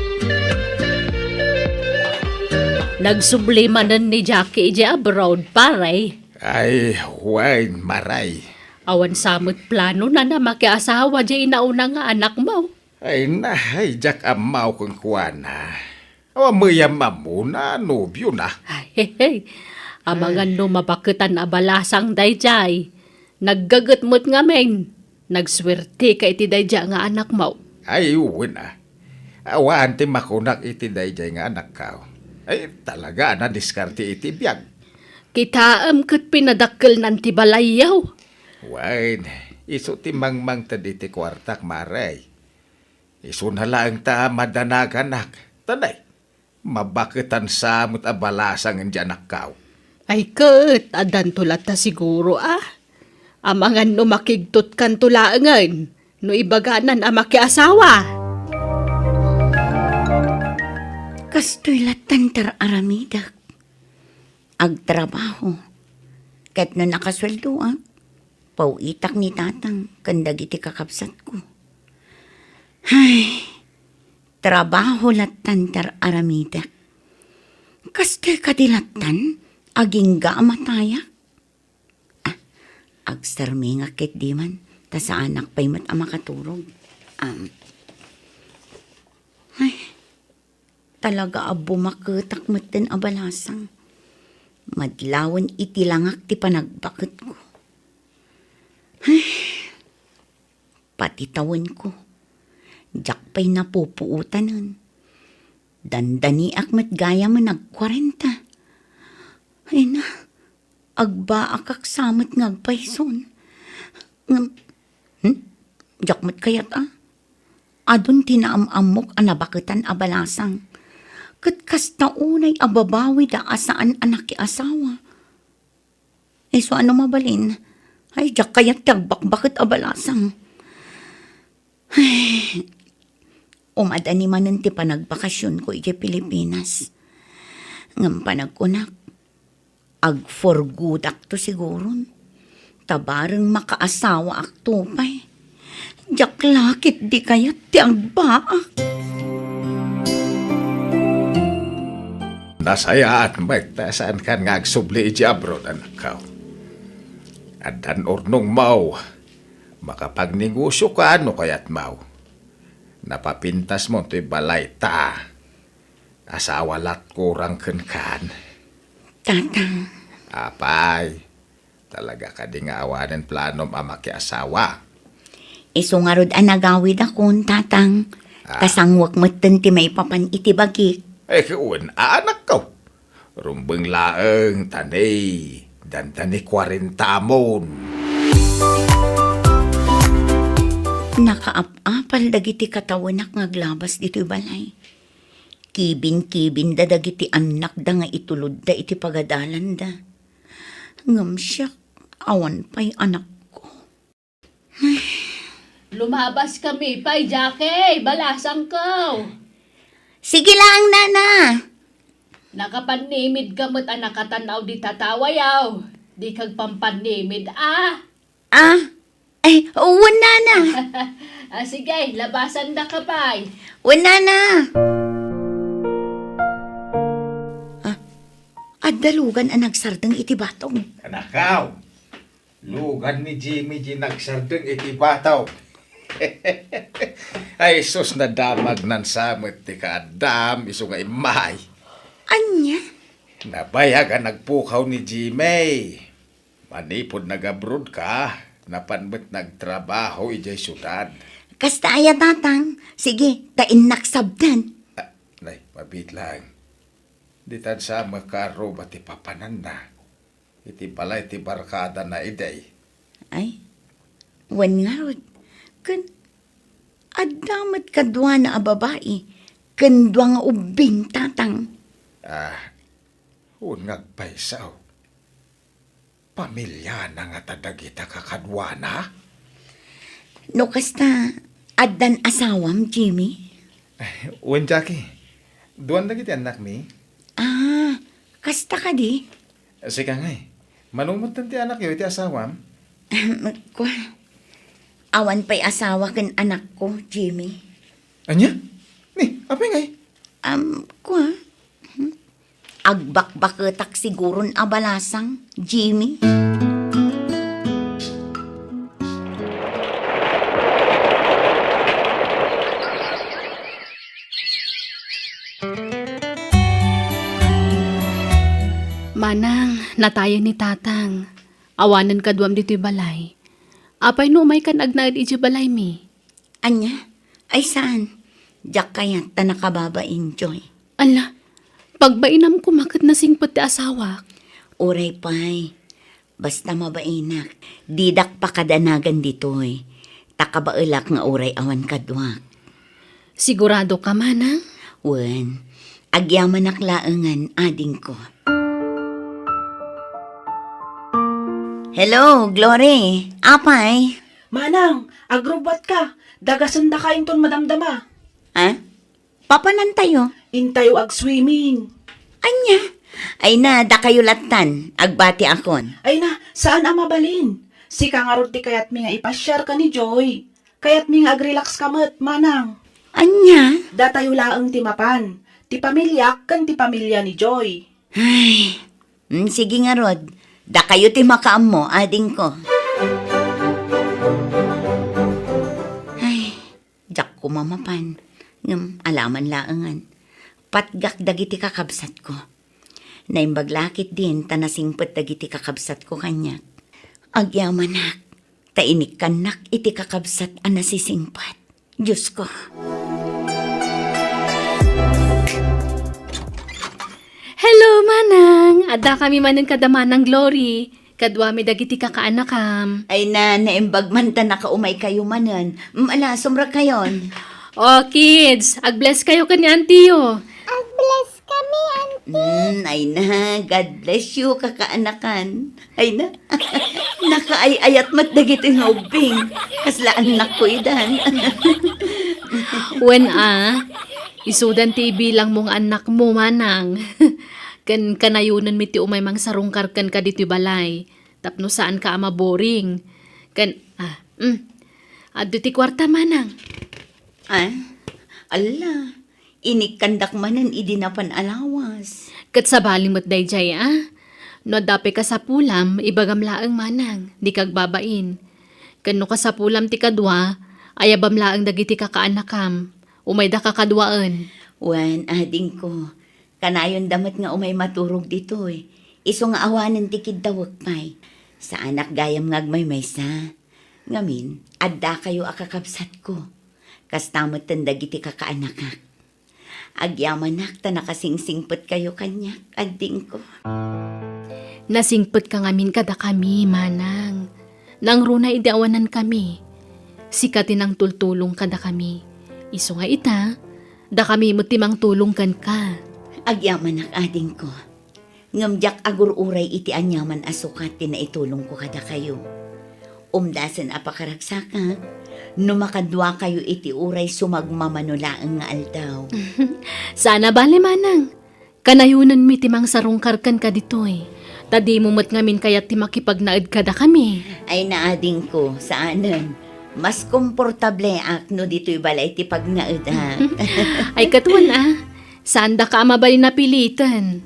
Nagsubli manen ni Jackie idiay abroad, pare. Ay, wen, Maray. Awan sa met planona a makiasawa diay inauna nga anakmo. Ay na, ay, diak ammo kenkuana. Awan met ammo no nobiona. Ay, hey, hey. Amangan no mabaketan a balasang daydiay. Naggaget met ngamin. Nagsuerteka iti daydiay nga anakmo. Ay, wen a. Awan ti makunak iti daydiay nga anakko. Ay, talaga a nadiskarte iti biag. Kitaem ket pinadakkelnan ti balayyo. Wen, isu ti mangmangted iti kuartak, Maray. Isuna laeng ta madanaganak. Tanay, mabaketan sa met a balasang diay anakko. Ay ket, addanto latta siguro a. Amangan no makigtutkanto laengen no ibaganan a makiasawa. Kastoy lattan ti ar-aramidek. Agtrabaho. Ket no nakasueldoak, paw-itak ni tatang ken dagiti kakabsatko. Ay, trabaho lattan ti ar-aramidek. Kastoy kadi lattan, agingga a matayak? Ah, agsarmingak ketdi man, ta saanak pay met a makaturog. Am, ay, talaga a bumaketak metten a balasang. Madlawen iti langak ti panagbaketko. Ay, pati tawenko. Diak pay napupuotanen. Dandaniak met gayamen agkuarenta. Ay na, agbaakak sa met nga agpayson. Ngem, hmm? Diak met kayat a. Adun ti naam-ammok a nabaketan a balasang. Ket kasta unay a babawida a saan a nakiasawa. Isu a no mabalin, ay, diak kayat ti agbakbaket a balasang. Ay, umadani manen ti panagbakasionko idiay Pilipinas. Ngem panagkunak, agforgudakto siguron. Ta bareng makaasawaakto pay. Diak la ketdi kayat ti agbaak. Nasayaat met ta saankan nga agsubli idiay abroad, anakko. Addan urnongmo, makapagnegosioka no kayatmo. Napapintasmo toy balay ta asawa lat kurang kenkan. Tatang. Apay, talaga kadi nga awanen planom a makiasawa? Isu ngarud a nagawidakon, Tatang. Ah. Kasangwek metten ti maipapan iti bagik. Eh, wen, anakko. Rumbeng laeng, ta ne, dandani kuarentamon. Nakaap-apal dagiti katawenak nga aglabas ditoy balay. Kibin-kibinda dagiti annakda nga itulodda iti pagadalanda. Ngem siak, awan pay anakko. Lumabaskami pay, Jackie, balasangko. Sige laeng, Nana. Nakapannimidka met a nakatan-aw di tatawayaw. Dika agpampannimid a. Ah? Ay, wen, Nana. Ah, sige, labasandaka pay. Wen, Nana. Ah, adda lugan a nagsardeng iti batog. Anakko. Lugan ni Jimmy di nagsardeng iti batog. Ay, sus, nadamagnan sa met ti kaaddam, isu nga immay. Ania? Nabayag a nagpukaw ni Jimmy. Manipud nag-abroad ka, napan met nagtrabaho idiay siudad. Kasta aya, Tatang. Sige, ta innak sabdan. Ah, nay, mabiit laeng. Ditan sa makaruba ti papananna iti balay ti barkadana idi. Ay, wen ngarud. Ken adda met kaduana a babai ken dua nga ubbing, Tatang. Ah, wen nga agpayso. Pamiliana ngata dagita kakaduana? No kasta, addan asawam, Jimmy? Wen, Jackie. Duan dagiti annakmi. Ah, kasta kadi? Sika ngay, mano metten ti anakyo iti asawam? Ahem, kua. Awan pay asawa ken anakko, Jimmy. Ania? Ni, apay ngay? Am, kua. Hmm? Agbakbaketak siguron a balasang, Jimmy. Manang, natayen ni Tatang. Awanen kaduam ditoy balay. Apay no umaykan agnaed idiay balaymi? Ania? Ay saan? Diak kayat ta nakababain, Joy. Ala, pagbainam koma ket nasingpet ti asawak. Uray pay. Basta mabainak, didak pakadanagan ditoy. Ta kabaelak nga uray awan kaduak. Sigurado ka, Manang? Wen, agyamanak laengen, adingko. Hello, Glory. Apay? Manang, agrubbuat ka. Dagasendaka inton madamdama. Ha? Papanantayo? Intayo agswimming. Ania? Ay na, dakayo lattan. Agbatiakon. Ay na, saan a mabalin. Sika ngarud ti kayatmi nga ipasiar ken ni Joy. Kayatmi nga agrelax ka met, Manang. Ania? Datayo laeng ti mapan. Ti pamiliak ken ti pamilia ni Joy. Ay, mm, sige ngarud. Dakayo ti makaammo, adingko. Ay, diak koma mapan. Ngem alaman laengen. Patgak dagiti kakabsatko. Naimbag la ketdin ta nasingpet dagiti kakabsatko kaniak. Agyamanak, ta inikkannak iti kakabsat a nasisingpet. Diosko. Hello, Manang! Addakami manen kada Manang Glory. Kaduami dagiti kakaanakam. Ay na, naimbag man ta nakaumaykayo manen. Mm, ala, sumrekayon. Oh, kids, ag-bless kayo ken ni Auntie yo. Ag-bless kami, Auntie. Mm, ay na, God bless you, kakaanakan. Ay na, nakaay-ayat met dagiti nga ubbing. Kasla annakko idan. Wen a, isudan ti ibilangmo nga annakmo, Manang. Ken kanayonenmi ti umay mangsarungkar kenka ditoy balay. Tapno saanka a maboring. Ken, ah, mm. Adda ti kuarta, Manang. Ah, alla, inikkandak manen idi napan a lawas. Ket sabali met daydiay, a? No adda pay kasapulam, ibagam laeng, Manang, dika agbabain. Ken no kasapulam ti kadua, ayabam laeng dagiti kakaanakam. Umayda kakaduaen. Wen, adingko, kanayonda met nga umay maturog ditoy, isu nga awanen ti kiddawek pay. Saanak gayam nga agmaymaysa. Ngamin, addakayo a kakabsatko. Kasta metten dagiti kakaanakak. Agyamanak ta nakasingsingpetkayo kaniak, adingko. Nasingpetka ngamin kadakami, Manang. Nangruna idi awanankami, sika ti nangtultulong kadakami. Isu nga ita, dakami met ti mangtulong kenka. Agyamanak, adingko. Ngem diak agur-uray iti aniaman a sukat ti naitulongko kadakayo. Umdasen a pakaragsakak, no makaduakayo iti uray sumagmamano laeng nga aldaw. Saan a bale, Manang. Kanayonenmi ti mangsarungkar kenka ditoy. Ta dimo met ngamin kayat ti makipagnaed kadakami. Ay, naadingko, saanen. Mas komportableak no ditoy balay ti pagnaed, ha? Ay, ket wen a. Saandaka a mabalin a piliten.